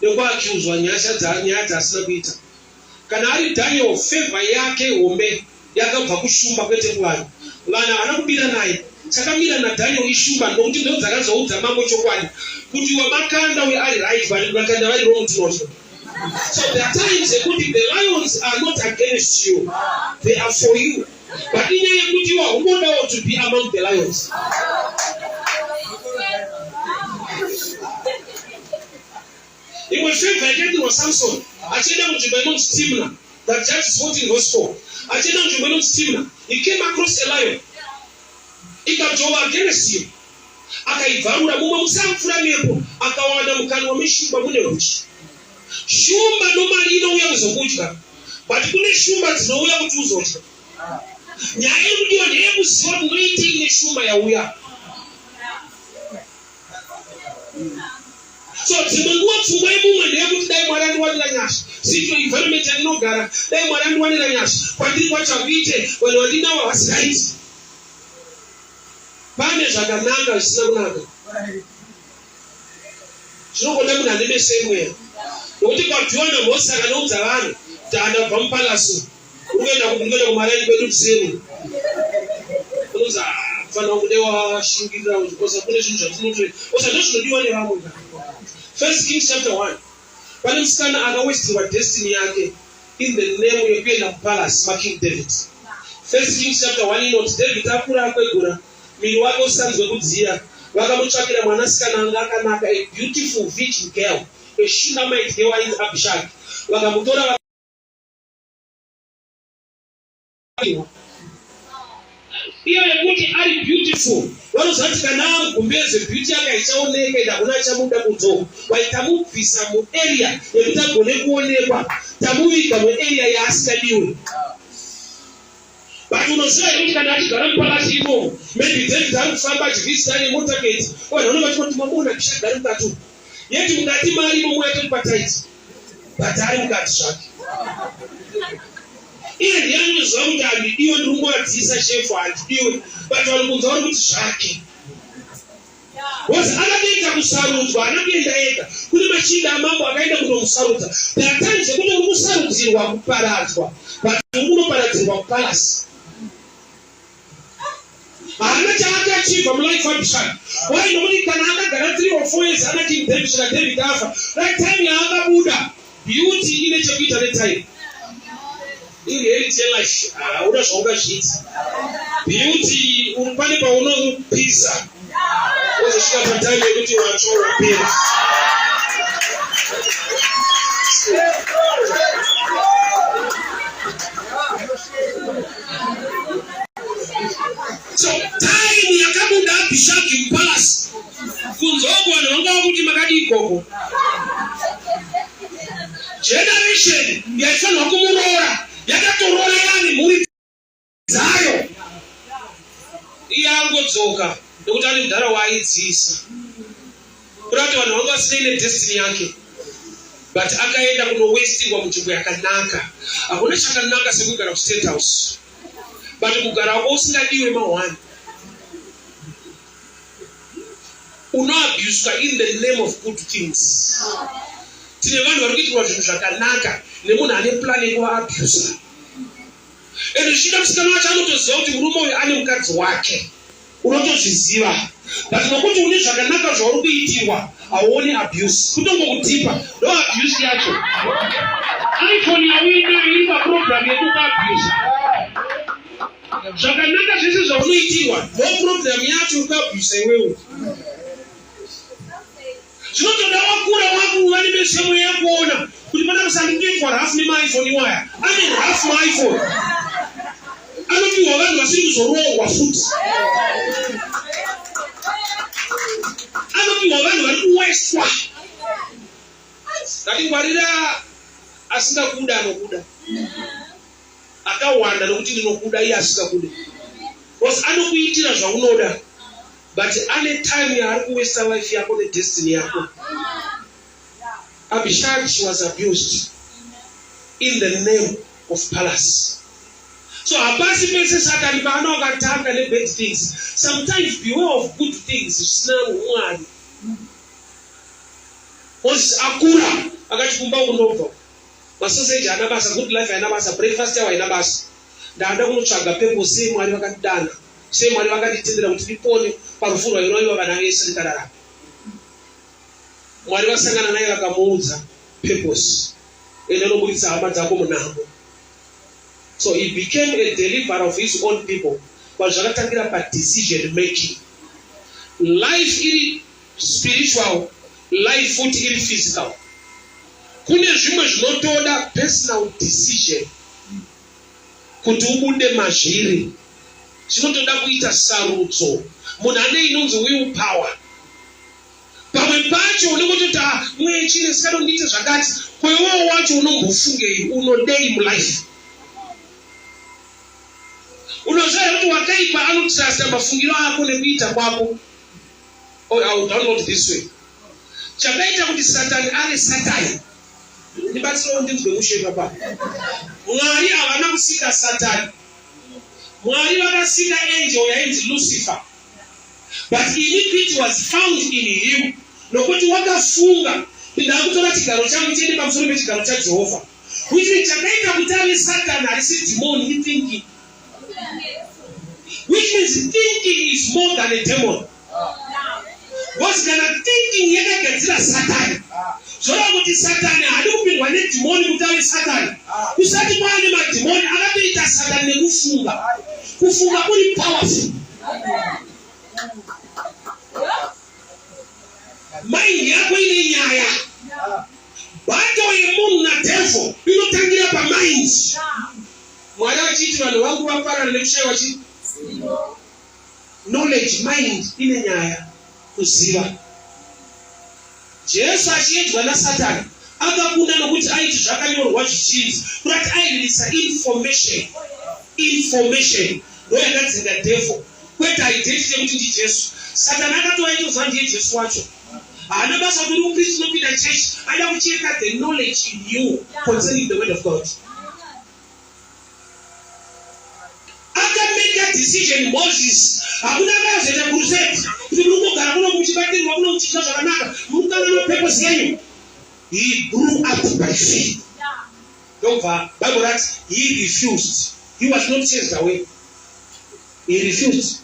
nekuaccuswa nyasha nyaya dzaasina kuita. Kana ari Daniel favor yake hombe yakabva kushumba kwete kuvanhu. Vanhu havana kubira naye. Chakamira naDaniel ishumba nokuti ndodzakazoudza mambo chokwadi kuti wamakanda uyo ari right but vakanda vari wrong tinotya. So there are times yekuti the lions are not against you, they are for you. But inyaya yekuti iwe haungodawo to be among the lions. Imwe favor yakaitirwa Samson achienda kunzvimbo inonzi Timna, that Judges 14 verse 4. Achienda kunzvimbo inonzi Timna, he came across a lion. Ikadzvova against him. Akaibvarura mumwe musi apfuura nepo akawana mukanwa meshumba mune huchi. Shumba normally inouya kuzokudya but kune shumba dzinouya kuti uzodya. Nyaya iri kudiwa ndeyekuziva kuti ndoitei neshumba yauya. So dzimwe nguva pfungwa yemumwe ndeyekuti dai Mwari andiwanira nyasha, sityo environment yandinogara, dai Mwari andiwanira nyasha, kwandiri kwacho hakuite, vanhu vandinawo havasi right. Pane zvakanaka zvisina kunaka. Zvinongoda munhu ane meso emweya. Nokuti kwabviwa naMozisi akanoudza vanhu kuti andabva mupalasi uri kuenda kuenda kumaraini kwedu kuseni. Unozi fanira kude washingirira osa kune zvinhu zvatinoto osa ndozvinodiwa nevamwe ka. First Kings chapter 1 pane musikana akawestirwa destiny yake in the name yekuenda kupalace maKing David. First Kings chapter 1 inoti David akura akwegura Miri wake usanzwe kudziya. Vakamutsvakira mwanasikana anga akanaka, a beautiful virgin girl, a Shunammite girl ainzi Abishag. Vakamutora iyo yekuti ari beautiful vanoziva kuti kana amugumbeze beauty yake haichaoneka ende hakuna achamuda kunze wai tamubvisa muarea yekuti agone kuonekwa tamuviga muarea yaasingadiwe But unoziva here kuti kana achigara mupalasi imomo maybe David ari kufamba achivisita nemotaketi vanhu vanenge vachingoti mamuona achagare mukati umu yeti mukati maari imomo yatomupa tight but ari mukati zvake iye ndiye anoziva kuti handidiwe ndiri kungovadziisa shefu handidiwe but vanhu kunze vari kuti zvake Because akatoita kusarudzwa haana kuenda ega. Kune machinda amambo akaenda kunomusarudza. There are times yekuti uri kusarudzirwa kuparadzwa but uri kunoparadzirwa kupalasi. Haana chaakaachivha mulife Abishai. Why? Nokuti kana akagara 3 or 4 years ana King David svika David afa. That time yaakabuda beauty ine chekuita netime. Inherit yelife hauna zvaungazviita. Beauty pane paunopisa wozosvika patime yekuti watsva wapera. So time yakabuda Abishagi mupalasi kunze uko vanhu vanga vakuti makadii ikoko generation yaifanirwa kumuroora yakatoroora yani mhuri dzayo iye angodzoka nekuti ane mudhara waaidziisa kuda kuti vanhu vanga vasinei nedestiny yake but akaenda kunowestirwa munzvimbo yakanaka hakuna chakanaka sekugara kustate house but kugara wako usingadiwe mahwani. Unoabuswa in the name of good things. Tine vanhu vari kuitirwa zvinhu zvakanaka nemunhu ane plan yekuvaabhusa. And zvichida musikana wacho anotoziva kuti murume uyu ane mukadzi wake. Unotozviziva. But nokuti une zvakanaka zvauri kuitirwa hauoni abuse. Kutongokutipa ndo abuse yacho. iPhone yauinayo iri paprogram yekukuabusa. Zvakanaka zvese zvaunoitirwa ndo program yacho yekuabusa iwewe. Zvinotoda wakura wakuva nemesemo yekuona kuti pana kusandikutoitwa rafu nemaiphone iwaya. Ane rafu maiphone. Anopiwa vanhu vasiri kuzoroorwa futi. Anopiwa vanhu vari kuwestwa. Ngatingwarira asingakuda anokuda. Akawanda nokuti ndinokuda iye asingakude. Because anokuitira zvaunoda but ane time yaari kuwesta life yako nedestiny yako. Abishag she was abused in the name of palace. So hapasi pese Satani paanokatanga nebad things. Sometimes beware of good things zvisina umwari. Moses akura akati kumba uku ndobva. Masoseji haana basa, good life haina basa, breakfast yawo haina basa. Ndada kunotsvaga purpose sei Mwari vakandidana, sei Mwari vakanditendera kuti ndipone parufu rwairoiwa vana vese ndikararama. Mwari vasangana naye vakamuudza purpose. Enda unoburitsa hama dzako munhamo. So he became a deliverer of his own people. But zvakatangira pa decision making. Life iri spiritual, life futi iri physical. Kune zvimwe zvinotoda personal decision kuti ubude mazviri. Zvinotoda kuita sarudzo. Munhu ane inonzi will power. Pamwe pacho unenge uchiti ah, mweya chine sikado ndiite zvakati. Ko iwewo wacho unombofungei? Unodei mulife? Unoziva here kuti wakaipa anotrusta mafungiro ako nekuita kwako? Or I will download this way. Chakaita kuti Satani ave Satani. Ndibatsirewo ndinzwe mushe papa. Mwari havana kusika Satani. Mwari vakasika angel yainzi Lucifer. But iniquity was found in him. Nokuti wakafunga kuti ndakutora chigaro changu chiende pamusoro pechigaro chaJehovha. Which means chakaita kuti ave Satani harisi dhimoni ithinking. Which means thinking is more than a demon. Because kana thinking yakagadzira Satani, zvoreva kuti Satani haadi kupindwa nedhimoni kuti ave Satani. Kusati kwaane madhimoni akatoita Satani nekufunga. Kufunga kuri powerful. Mind yako ine nyaya. Battle yemunhu nadevil inotangira pamind. Mwari achiti vanhu vangu vaparara nekushaiwa chi knowledge. Mind ine nyaya, kuziva. Jesu achiedzwa naSatani akakunda nokuti aiti zvakanyorwa zvichinzi, kurati airirisa information. Information ndo yakadzinga devil, kwete identity yekuti ndiJesu. Satani akatova aitoziva ndiye Jesu wacho. Haana basa kuti uri muKristu unopinda church, aida kucheka the knowledge in you concerning the word of God. Akameka decision Moses. Hakuna akazoita crusade kuti muri kugara kuno muchibatirwa kuno muchiita zvakanaka, muri kukanganwa purpose yenyu. He grew up by faith. Ndobva Bible rati he refused. He was not chased away. He refused.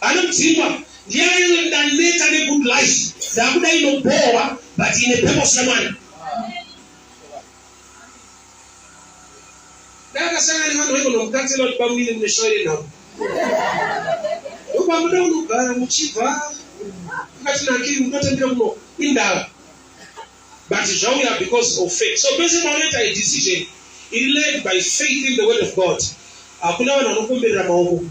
Anodzingwa ndiye aive ndaneta negood life ndakuda inobhowa but ine purpose yaMwari. Ndakasangana nevanhu vaigona kukatsela kuti bamunini mune shavi renhamo. Ndokwamuda kunogara muchibva akati nakiri munotambira kuno indava. But zvauya because of faith. So pese paunoita a decision iri led by faith in the word of God, hakuna vanhu vanokomberera maoko.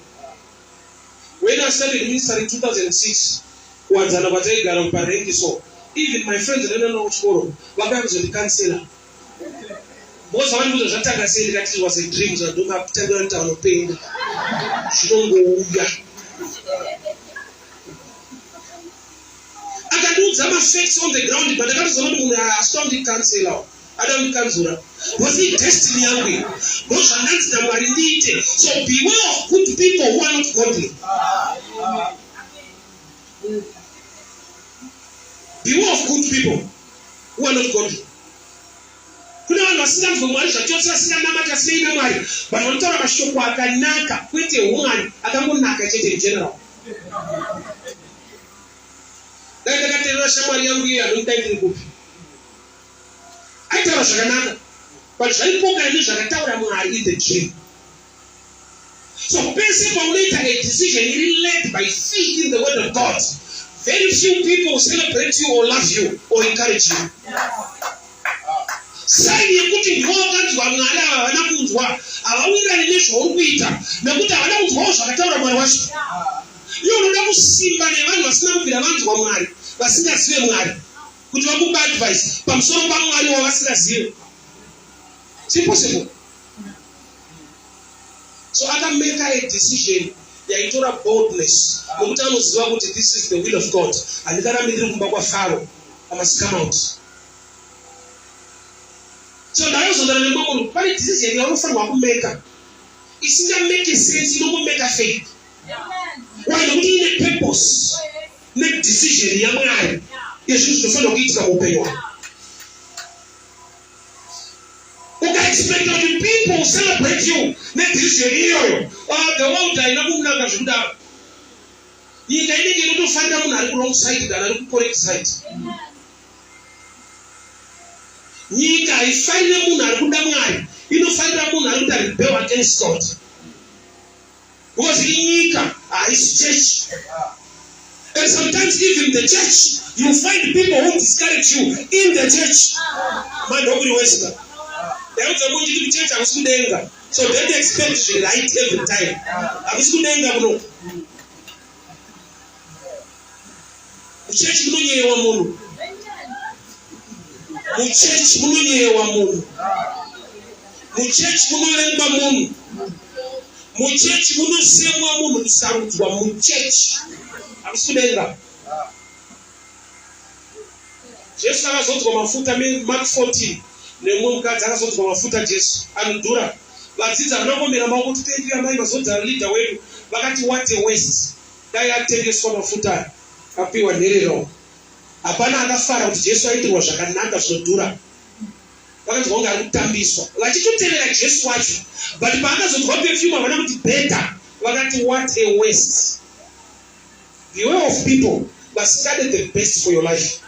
When I started ministry in 2006, kuwadzana kwataigara kuparengi so even my friends ndaenda navo kuchikoro vakauya kuzondikansela because vavandiudza zvatanga sei ndikati it was a dream zvadomakutangira kuti vanopenga zvinongouya akandiudza mafacts on the ground but akatoziva kuti munhu asita kundikansela ada kundikanzura because idestiny yangu iyi ndozvandanzi namwari ndiite. So beware of good people who are not godly. Beware of good people who are not godly. Kune vanhu vasinganzwe Mwari zvachose, vasinganamati, vasinei naMwari, but vanotaura mashoko akanaka, kwete humwari, akangonaka chete in general. Dai ndakaterera shamwari yangu iye anondidai ndiri kupi. Aitaura zvakanaka, but zvaipokana nezvakataura Mwari in the dream. So pese paunoita a decision iri led by faith in the word of God, very few people celebrate you or love you or encourage you. Saini yekuti ndiwo wakanzwa Mwari ava havana kunzwa, havawirirani nezvauri kuita nekuti havana kunzwawo zvakataura Mwari wacho. Iwe unoda kusimba nevanhu vasina kubvira vanzwa Mwari, vasingazive Mwari, kuti vakupe advice pamusoro paMwari wavasingazive. It's impossible. So akameka a decision yaitora boldness nokuti anoziva kuti this is the will of God. Handingarambi ndiri kumba kwaFaro. I must come out. So ndayozondana nemumwe munhu pane decision yaunofanirwa kumeka isingameke sense inongomeka faith. Why? Nokuti ine purpose nedecision yaMwari yezvinhu zvinofanirwa kuitika muupenyu hwako. Ukaexpecta kuti people celebrate you nedecision iyoyo, ah, the world haina kunaka zvekudaro. Nyika inenge inotofarira munhu ari kuwrong side than ari kucorrect side. Nyika haifarire munhu ari kuda Mwari, inofarira munhu ari kuita rebel against God. Because inyika haisi church. And sometimes even the church, you find people who discourage you in the church. Mandokuri wesika. Ndaudza munhu chiti kuchurch hakusi kudenga. So don't expect zviri right every time. Hakusi kudenga kuno. Muchechi munonyeyewa munhu. Muchechi munonyeyewa munhu. Muchechi munovengwa munhu. Muchechi munosemwa munhu kusarudzwa muchechi. Hakusi kudenga. Jesu akazodzwa mafuta Mark 14 nemumwe mukadzi akazodzwa mafuta Jesu anodhura. Vadzidzi havana kuomera maoko kuti thank you amai mazodza leader wedu. Vakati what a waste. Dai atengeswa mafuta aya apiwa nherera uko. Hapana akafara kuti Jesu aitirwa zvakanaka zvinodhura. Vakanzwa kunge ari kutambiswa. Vachitotevera Jesu wacho. But paakazodzwa perfume havana kuti better. Vakati what a waste. Beware of people vasingade the best for your life.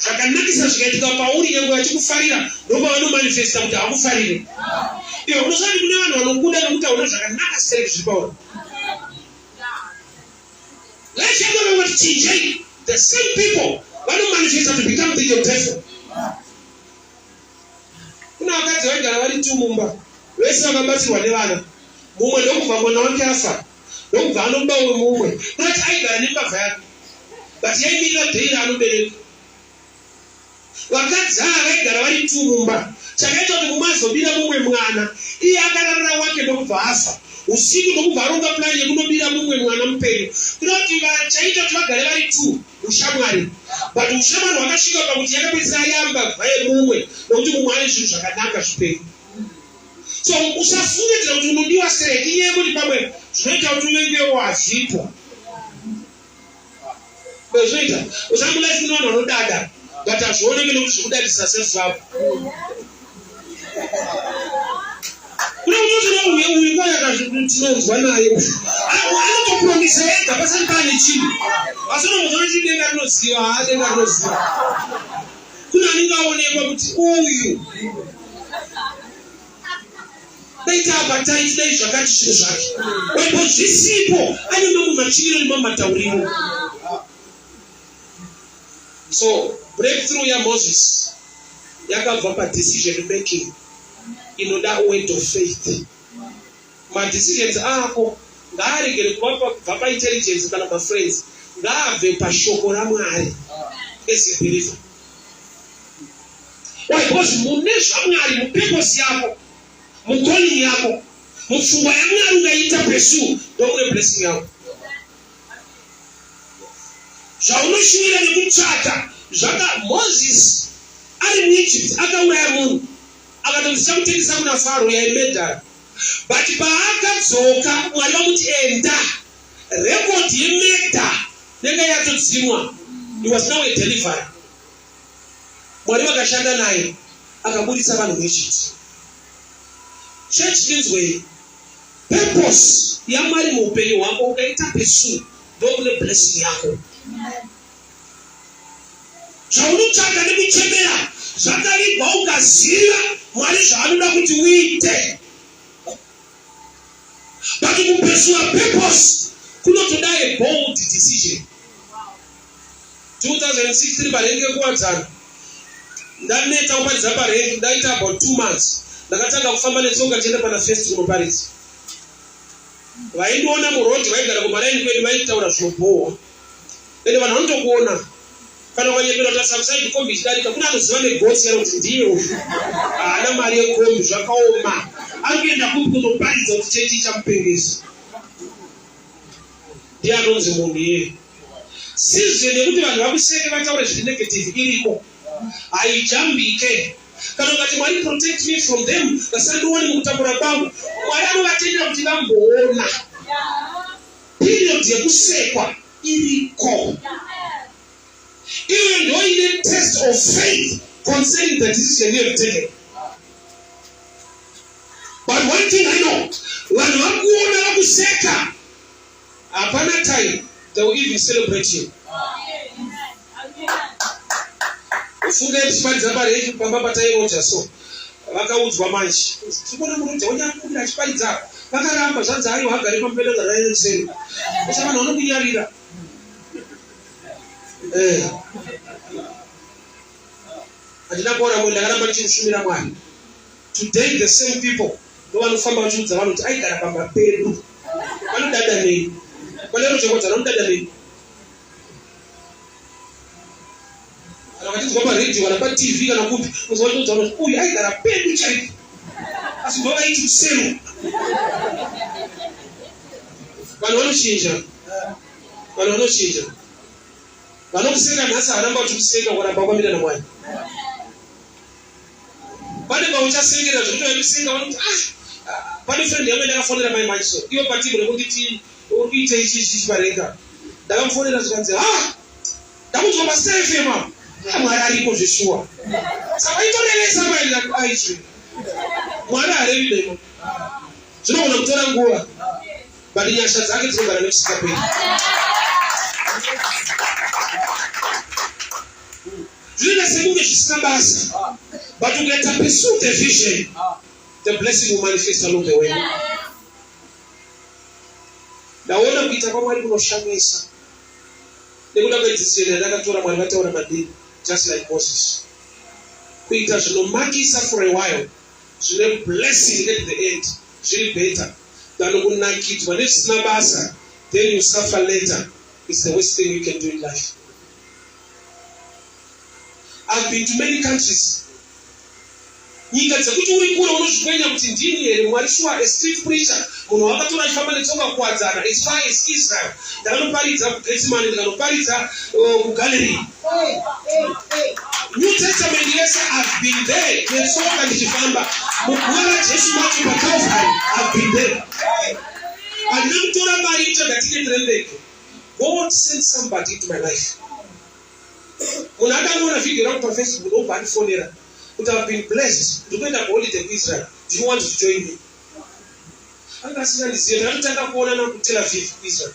Zvakanakisa zvikaitika pauri nyangwe vachikufarira ndopavanomanifesta kuti hakufarire. Iwe unosati kune vanhu vanokuda nekuti hauna zvakanaka stereki zviri pauri. Life yako vanongoti chinjei. The same people vanomanifesta to become the your devil. Kuna vakadzi vaigara vari tu mumba vese vakabatsirwa nevana. Mumwe ndokubva mwana wake afa ndokubva anoba wemumwe. Kunoti aigara nembavha yake but yaimirira day raanobereka. Vakadzi ava vaigara vari tu mumba. Chakaita kuti mumwe azobira mumwe mwana, iye akararira wake ndokubva afa usiku ndokubva aronga plan yekunobira mumwe mwana mupenyu. Kuda kuti chaita kuti vagare vari tu ushamwari, but ushamwari hwakasvika pakuti yakapedzisira yambavha yemumwe nokuti mumwe ane zvinhu zvakanaka zvipenyu. So usafungidzira kuti unodiwa stereki, inyaya yekuti pamwe zvinoita kuti uvengewo hazvipo. Zvinoita usangu life kune vanhu vanodada but hazvioneke nekuti zvekudadisa self love. Kune kuti uyu uyu kwaya tinonzwa naye uyu. Anotopromisa ega pasati paane chinhu. Asi unomuona kuti denga rinoziva, haa denga rinoziva. Kune anenge aonekwa kuti uyu dai taapa taiti dai zvakati zvinhu zvake wepo zvisipo ane mamwe machiviro nemamwe matauriro so breakthrough yamoses yakabva padecision making inoda word of faith madecisions ako ngaaregere kuva kubva paintelligence kana mafriends ngaabve pashoko ramwari as a believer Why? Because mune zvaMwari, mupurpose yako, mucalling yako, mupfungwa yaMwari ungaita pursue, ndomune blessing yako. Zvaunoshuwira nekutsvaka zvaka Moses ari muEgypt akauraya munhu akatonzi chamutengesa kuna Faro yaimedhara but paakadzoka Mwari vamuti enda record yemedha yanga yatodzimwa. He was now a deliverer. Mwari vakashanda naye akaburitsa vanhu muEgypt. Church inzwei, purpose yaMwari muupenyu hwako ukaita pursue ndokune blessing yako. Zvaunotsvaga nekuchemera zvakavigwa ukaziva Mwari zvaanoda kuti uite. But kupursuer purpose kunotoda a bold decision. 2006 tiri parengi yekuwadzana ndaneta kuparidza parengi ndaita about 2 months. Ndakatanga kufamba netsoka ndichienda pana First kunoparidza. Vaindiona muroad, vaigara kumaraini kwedu, vaitaura zvinobhohwa. Ende vanhu vanotokuona kana ukanyepera kuti asubside kombi ichidarika. Kune anoziva negotsi yaro kuti ndiye uyu, haana mari yekombi. Zvakaoma, ari kuenda kupi kunoparidza kuti chechi ichamupengesa? Ndiye anonzi munhu iyeye. Season yekuti vanhu vakuseke, vataure zviri negative iriko, haijambike. Kana ukati, "Mwari, protect me from them, vasandione mukutambura kwangu," Mwari anovatendera kuti vamboona. Period yekusekwa iriko. Iyoyo ndo ine test of faith concerning the decision you have taken. But one thing I know, vanhu vakuona vakuseka, hapana time they will even celebrate you. Ufunge tichiparidza parengi pamba patairoja, so vakaudzwa manje, "Tikuona muroja wenyakumbira achiparidza." Vakaramba, zvanzi, "Aiwa, agare pamberi garaereseri." Usa vanhu vanokunyarira. Handina kuora mwoyo, ndakaramba ndichimushumira Mwari. Today the same people ndo vanofamba vachiudza vanhu kuti aigara pamba pedu. Vanodada nei? Vanerojekodza, vanodada nei? Kana vachinzwa paredhiyo kana paTV kana kupi, unzwa vachiudza vanhu kuti uyu aigara pedu chaipo, asi ndo vaiti kusero. Vanhu vanochinja, vanhu vanochinja. Vanokuseka nhasi haramba vachikuseka ukaramba wakamira naMwari. Pane pauchasekera zvekuti vaikuseka vanoti, "Ah." Pane friend yangu ndakafonera mai manje, so ivo patimu rekunditi, "Uri kuita ichi ichi ichi parenga?" Ndakamufonera zvikanzi, "Ha, ndakunzwa paStar FM apo. Mwari ariko zveshuwa." Saka itorevesa mai aizvi, Mwari harevi demo. Zvinogona kutora nguva, but nyasha dzake dzinogara nekusingaperi. Zvinoita sekunge zvisina basa, but ukaita pursue the vision, the blessing will manifest along the way. Ndaona kuita kwaMwari kunoshamisa nekuda kwedecision yandakatora. Mwari vataura madini, just like Moses, kuita zvinomakisa for a while zvine blessing at the end zviri better than kunakidzwa nezvisina basa, then you suffer later. It's the worst thing you can do in life. I've been to many countries, nyika dzekuti uri kure unozvikwenya kuti ndini here Mwari sure? A street preacher, munhu wakatora achifamba netsoka kuwadzana as far as Israel. Ndakanoparidza kuGetsimani, ndikanoparidza kuGalilee. New Testament yese I've been there netsoka ndichifamba. Muguva raJesu macho paCalvary, I've been there. Handina kutora mari kutsvaga tiketi rendege. God sent somebody into my life. Munhu akangoona vhidhiyo rangu paFacebook, ndobva andifonera kuti, "I've been blessed, ndikuenda kuholiday kuIsrael. Do you want to join me?" Anga asingandizive. Ndakatotanga kuonana kuTel Aviv, kuIsrael,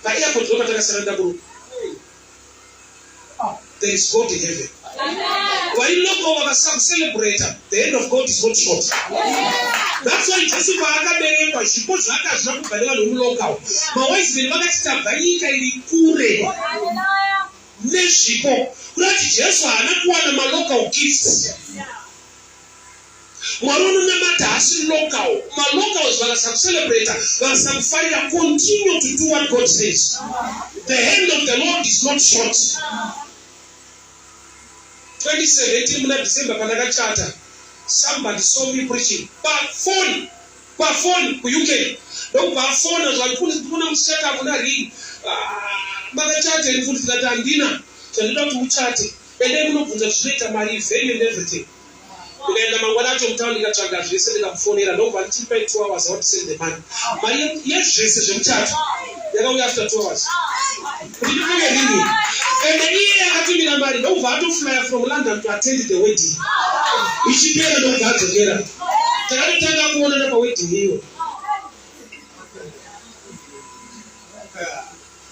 paairport, ndo patakasara ndaburuka. There is God in heaven. Vari local vakasakucelebrata, the hand of God is not short. That's why Jesu paakaberekwa, zvipo zvake hazvina kubva nevanhu vemulocal. Mawise men vakati, "Tabva nyika iri kure nezvipo." Kuda kuti Jesu haana kuwana malocal gifts. Mwari unonamata haasi local. Malocals vakasakucelebrata, vakasakufarira, continue to do what God says. The hand of the Lord is not short. 2017 muna December pandakachata, somebody saw me preaching pafoni, pafoni kuUK, ndokubva afona zvanifundisi, "Ndikuona muchichata, hamuna ring. Makachata here, mufundisi?" Ndati, "Handina. Zvandinoda kuti muchate, endai munobvunza zvinoita mari, venue and everything." Ndikaenda mangwana acho mutauni, ndikatsvaga zvese, ndikamufonera, ndokubva ndichipai 2 hours, I want to send the money. Mari yezvese zvemuchato yakauya after 2 hours kuti ndipfeke ring. Ende iye akatumira mari ndokubva atoflya from London to attend the wedding. Ichipera ndokubva adzokera. Takatotanga kuonana pawedding iyo.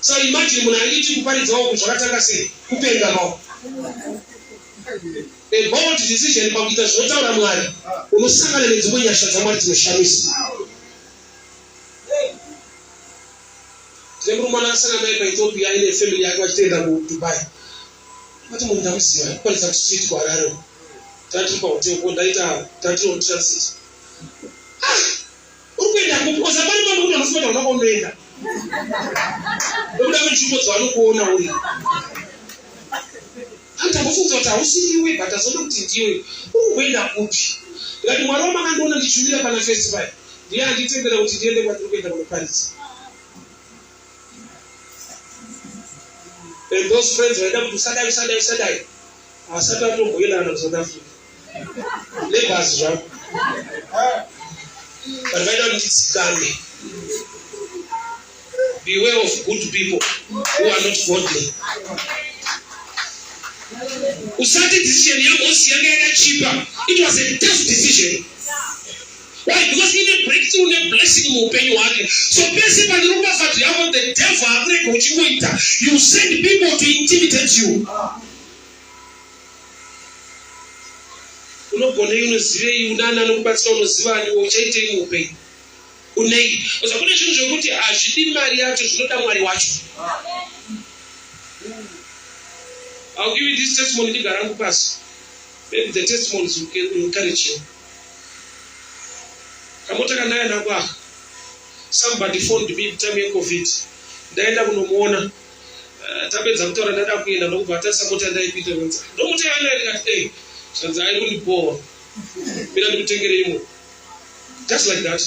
So imagine munhu aiti kuparidzawo zvakatanga sei kupenga mawo. A bold decision pakuita zvinotaura Mwari unosangana nedzimwe nyasha dzaMwari dzinoshamisa. Tine murume anasangana naye paEthiopia aine family yake vachitoenda kuDubai. Vati munhu ndamuziva kuparidza kustreet kuHarare. Tatiri pahotel ko ndaita tatiri on transit. Ah! Uri kuenda kupi? Oza pano pano kuti hamusi kuenda kuna kwaunoenda. Nekuda kwenzvimbo dzavanokuona uri. Anditambofunga kuti hausi iwe but azoona kuti ndiwe. Uri kuenda kupi? Ndikati Mwari wamakandiona ndichumira pana festival ndiye anditendera kuti ndiende kwandiri kuenda kunoparidza. And those friends vaida kuti usadai usadai usadai asati atomboenda kana kuSouth Africa. Nebhazi zvavo. But vaida kuti ndidzikame. Beware of good people who are not godly. Usati decision yaMosi yanga yakachipa. It was a tough decision. Why? Because ine breakthrough neblessing muupenyu hwake. So pese pane ropafadzo yako the devil hakurege uchingoita. You send people to intimidate you. Unogonei, unozivei, unani anokubatsira, unozivani, uchaitei muupenyu? Unei? Oza kune zvinhu zvekuti hazvidi mari yacho, zvinoda Mwari wacho. I'll give you this testimony ndigara hangu pasi. Maybe the testimonies will encourage you. Kamota kandaya nako aka. Somebody phoned me time yeCovid. Ndaenda kunomuona. Tapedza kutaura ndada kuenda ndokubva atarisa mota yandaipinda ndanzi ndomota yanayo ndikati ei zvanzi ari kundibhowa. Mira ndikutengere imwe. Just like that.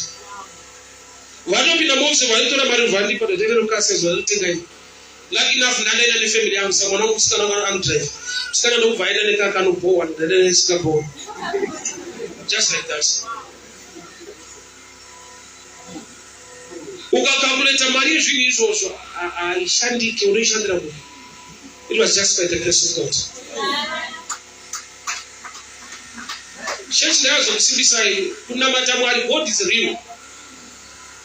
Vanopinda muofisi vaitora mari vandipa ndatengera mukasi zvanotenga imwe. Lucky enough ndandaenda nefamily yangu saka mwana wangu musikana wangu anodrive. Musikana ndokubva aenda nekaka anobhowa ndaenda nesikabhowa. Just like that. Ukakalkuleta mari yezvinhu izvozvo haishandiki unoishandira kupi? It was just by the grace of God. Chechi ndayazokusimbisai kunamata Mwari. God is real.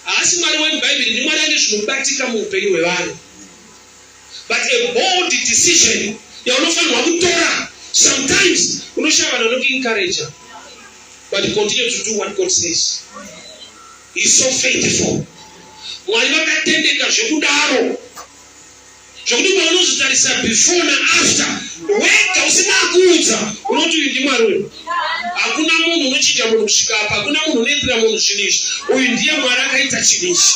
Haasi Mwari wemuBhaibheri, ndiMwari ane zvinobatika muupenyu hwevanhu. But a bold decision yaunofanirwa kutora sometimes unoshaya vanhu vanokuencourager but continue to do what God says. He is so faithful. Mwari vakatendeka zvekudaro zvekuti paunozotarisa before naafter wega usina akuudza unoti uyu ndimwari uyu. Hakuna munhu unochinja munhu kusvika apa, hakuna munhu unoitira munhu zvinhu izvi. Uyu ndiye Mwari akaita chinhu ichi.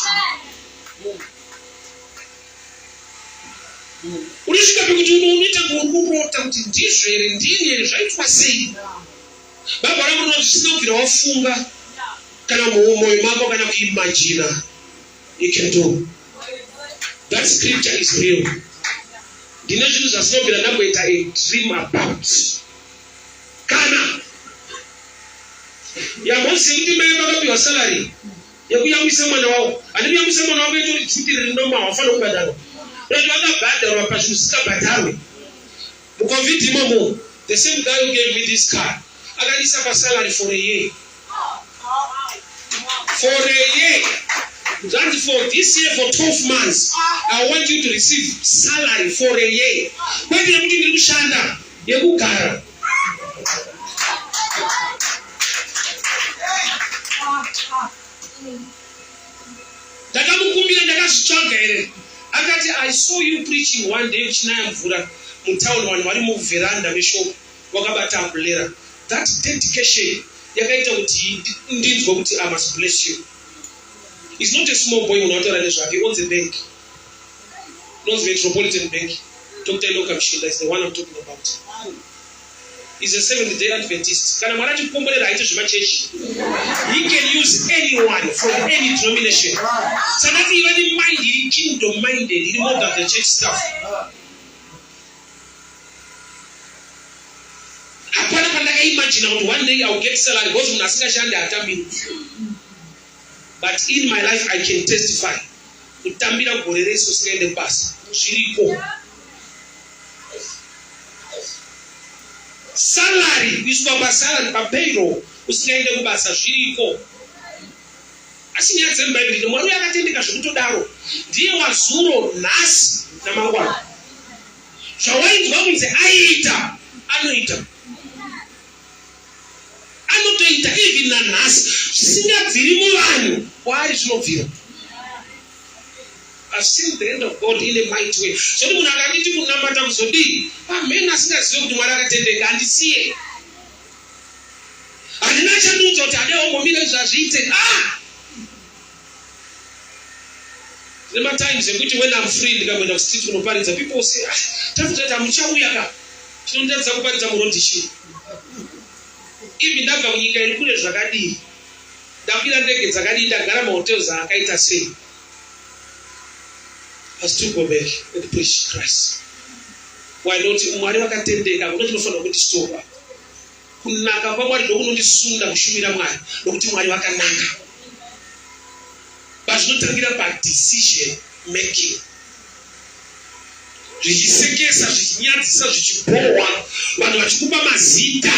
Unosvika pekuti unoita kurota kuti ndizvo here, ndini here, zvaitwa sei? Baba rangu rinoti zvisina kubvira wafunga kana mumwoyo mako kana kuimagina you can do. That scripture is real. Ndine zvinhu zvasina kubvira ndamboita a dream about. Kana yamozivi kuti mai vakapiwa salary yekuyamwisa mwana wavo handi kuyamwisa mwana wako itori duty riri normal wafanira kubhadharwa but vakabhadharwa pazvinhu zvisingabhadharwe mucovid imomo the same guy who gave me this car akandisa pasalary for a year for a year zvanzi for this year for 12 months i want you to receive salary for a year kwete yekuti ndiri kushanda yekugara Ndakamukumbira ndakazvitsvaga here akati I saw you preaching one day uchinaya mvura mutown vanhu vari muveranda meshop wakabata umbrella that dedication yakaita kuti ndinzwe kuti I must bless you. He's not a small boy munhu wataura nezvake he owns a bank inonzi Metropolitan Bank Dr. Enoch Kamshinda is the one I'm talking about. He's a Seventh Day Adventist. Kana Mwari achikukomborera haite zvemachechi. He can use anyone from any denomination. Saka iva nemind iri kingdom minded iri more than the church stuff. Hapana pandakaimagina kuti one day I'll get salary because munhu asingashandi haatambiri. But in my life I can testify kutambira gore rese usingaende kubasa zviriko. Salary kuiswa pasalary papayroll usingaende kubasa zviriko. Asi nyaya dzemubhaibheri Mwari uyo akatendeka zvekutodaro ndiye wazuro nhasi namangwana. Zvawainzwa kunzi aiita anoita. Anotoita even nanhasi zvisingabviri muvanhu kwaari zvinobvira. I've seen the hand of God in a mighty way. Zvoti munhu akanditi kunamata kuzodii? Pamhene asingazive kuti Mwari akatendeka andisiye. Handina chandiudza kuti ade ombomira izvi hazviite. Ah! Tine matimes ekuti when I'm free ndikamboenda kustreet kunoparidza people say ah, tafuta kuti hamuchauya ka. Chinonditadzisa kuparidza muroad chii? Even ndabva kunyika iri kure zvakadii? Ndakwira ndege dzakadii? Ndagara mahotels akaita sei? I still go back and preach Christ. Why not? Mwari vakatendeka, hakuna chinofanira kundistopa. Kunaka kwaMwari ndokunondisunda kushumira Mwari, nokuti Mwari vakanaka. But zvinotangira padecision making. Zvichisekesa, zvichinyadzisa, zvichibhohwa, vanhu vachikupa mazita.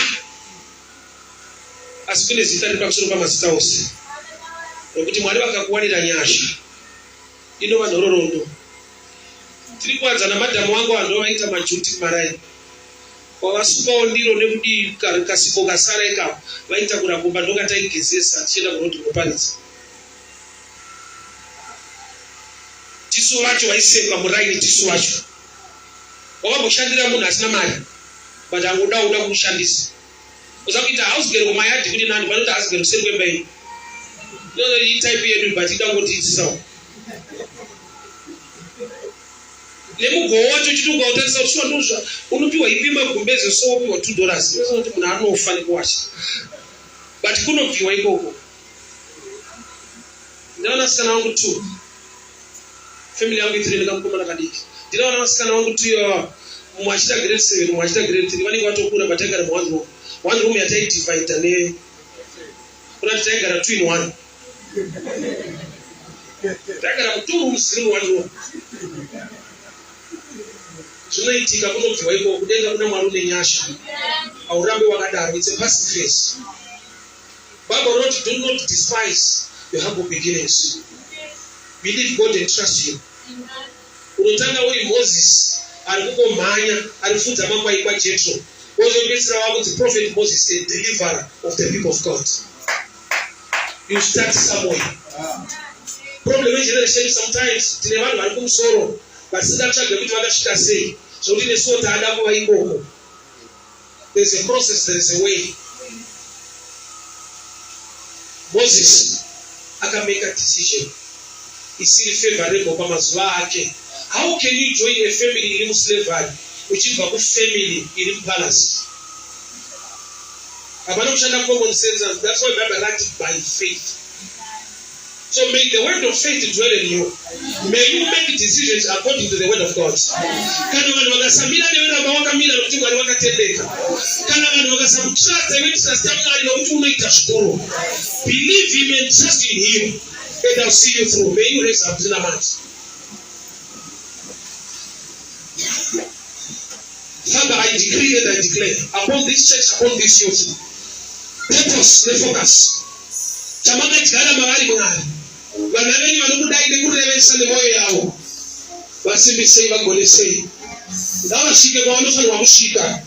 Asi kune zita riri pamusoro pamazita ose, nokuti Mwari vakakuwanira nyasha. Inova nhororondo. Tiri kuwanza namadhamu wangu ava ndovaita majuti kumaraini. Wavasukawo ndiro nekudii kasiko kasara ikako vaitakura kumba ndokataigezesa tichienda kuroad kunoparidza. Tisu vacho vaisekwa muraini tisu vacho. Wakamboshandira munhu asina mari but angoda uda kukushandisa. Uza kuita house girl kumayadhi kuri nani pane kuti house girl kuseri kwemba iyi. No, iyi type yedu but ida kungotiitisawo. Nemugowo wacho uchiti ukautarisa kuti shuwa ndozva unopiwa ipi magumbeze so wopiwa $2. Unoziva kuti munhu anofa nekuwasha. But kunobviwa ikoko. Ndine vanasikana vangu two. Family yangu itiri nekamukomana kadiki. Ndine vana vasikana vangu two ivava. Mumwe achiita grade 7, mumwe achiita grade 3. Vanenge vatokura but taigara mu one room. One room yataidivide ne kuna kuti taigara two in one. Taigara mu two rooms dziri mu one room. Zvinoitika kunobviwa ikoko kudenga kuna Mwari une nyasha. Haurambe wakadaro. It's a passing phase. Bible rinoti do not despise your humble beginnings. Believe God and trust him. Unotanga uri Moses ari kungomhanya ari kufudza makwai kwaJetro. Wozopedzisira wakunzi Prophet Moses, the deliverer of the people of God. You start somewhere. Problem yegeneration sometimes tine vanhu vari kumusoro vasingatsvage kuti vakasvika sei zvokuti nesuwo taada kuva ikoko. There's a process, there is a way. Moses akameka decision isiri favorable pamazuva ake. How can you join a family iri muslavery uchibva kufamily iri mupalace? Hapana kushanda common sense. That's why Bible rati by faith. So may the word of faith dwell in you. May you make decisions according to the word of God. Kana vanhu vakasamira newe ramba wakamira nokuti Mwari vakatendeka. Kana vanhu vakasakutrasta iwe trasta Mwari nokuti unoita zvikuru. Believe him and trust in him and I'll see you through. May you raise up tinamati. Father, I decree and I declare upon this church, upon this youth, purpose nefocus. Chamakadyara mavari Mwari. Vana venyu vanokudai nekurevesa nemwoyo yavo. Vasimbisei, vagonesei. Ngavasvike kwavanofanirwa kusvika.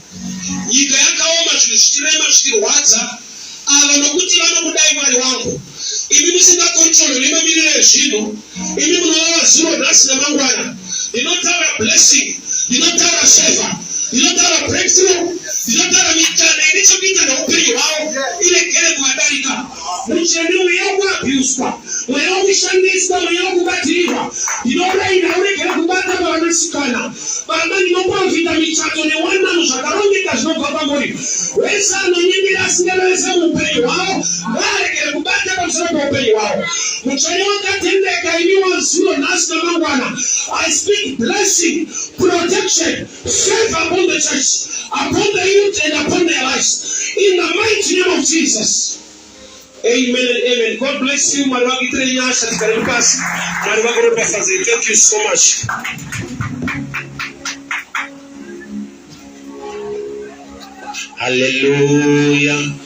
Nyika yakaoma, zvinhu zvichirema, zvichirwadza. Ava nokuti vanokudai Mwari wangu. Imi musingakontrolwe nemamiriro ezvinhu. Imi munorova zuro nhasi namangwana. Ndinotaura blessing, ndinotaura favor, ndinotaura breakthrough, ndinotaura mikana ine chekuita neupenyu hwavo iregere kuvadarika. Mutsvene mweya wekuabhuswa, mweya wekushandiswa, mweya wekubatirirwa. Ndinoraira uregere kubata pavanasikana. Baba, ndinoprofita michato newanano zvakarongeka zvinobva kwamuri. Wese anonyengera asingarevese muupenyu hwavo ngaaregere kubata pamusoro peupenyu hwavo. Mutsvene wakatendeka imi wazuro nhasi namangwana. I speak blessing, protection, favor upon the church, upon the youth and upon their lives. In the mighty name of Jesus. Amen and amen. God bless you. Mwari vakuitire nyasha tigare pasi. Mwari vakuropafadze. Thank you so much. Haleluya.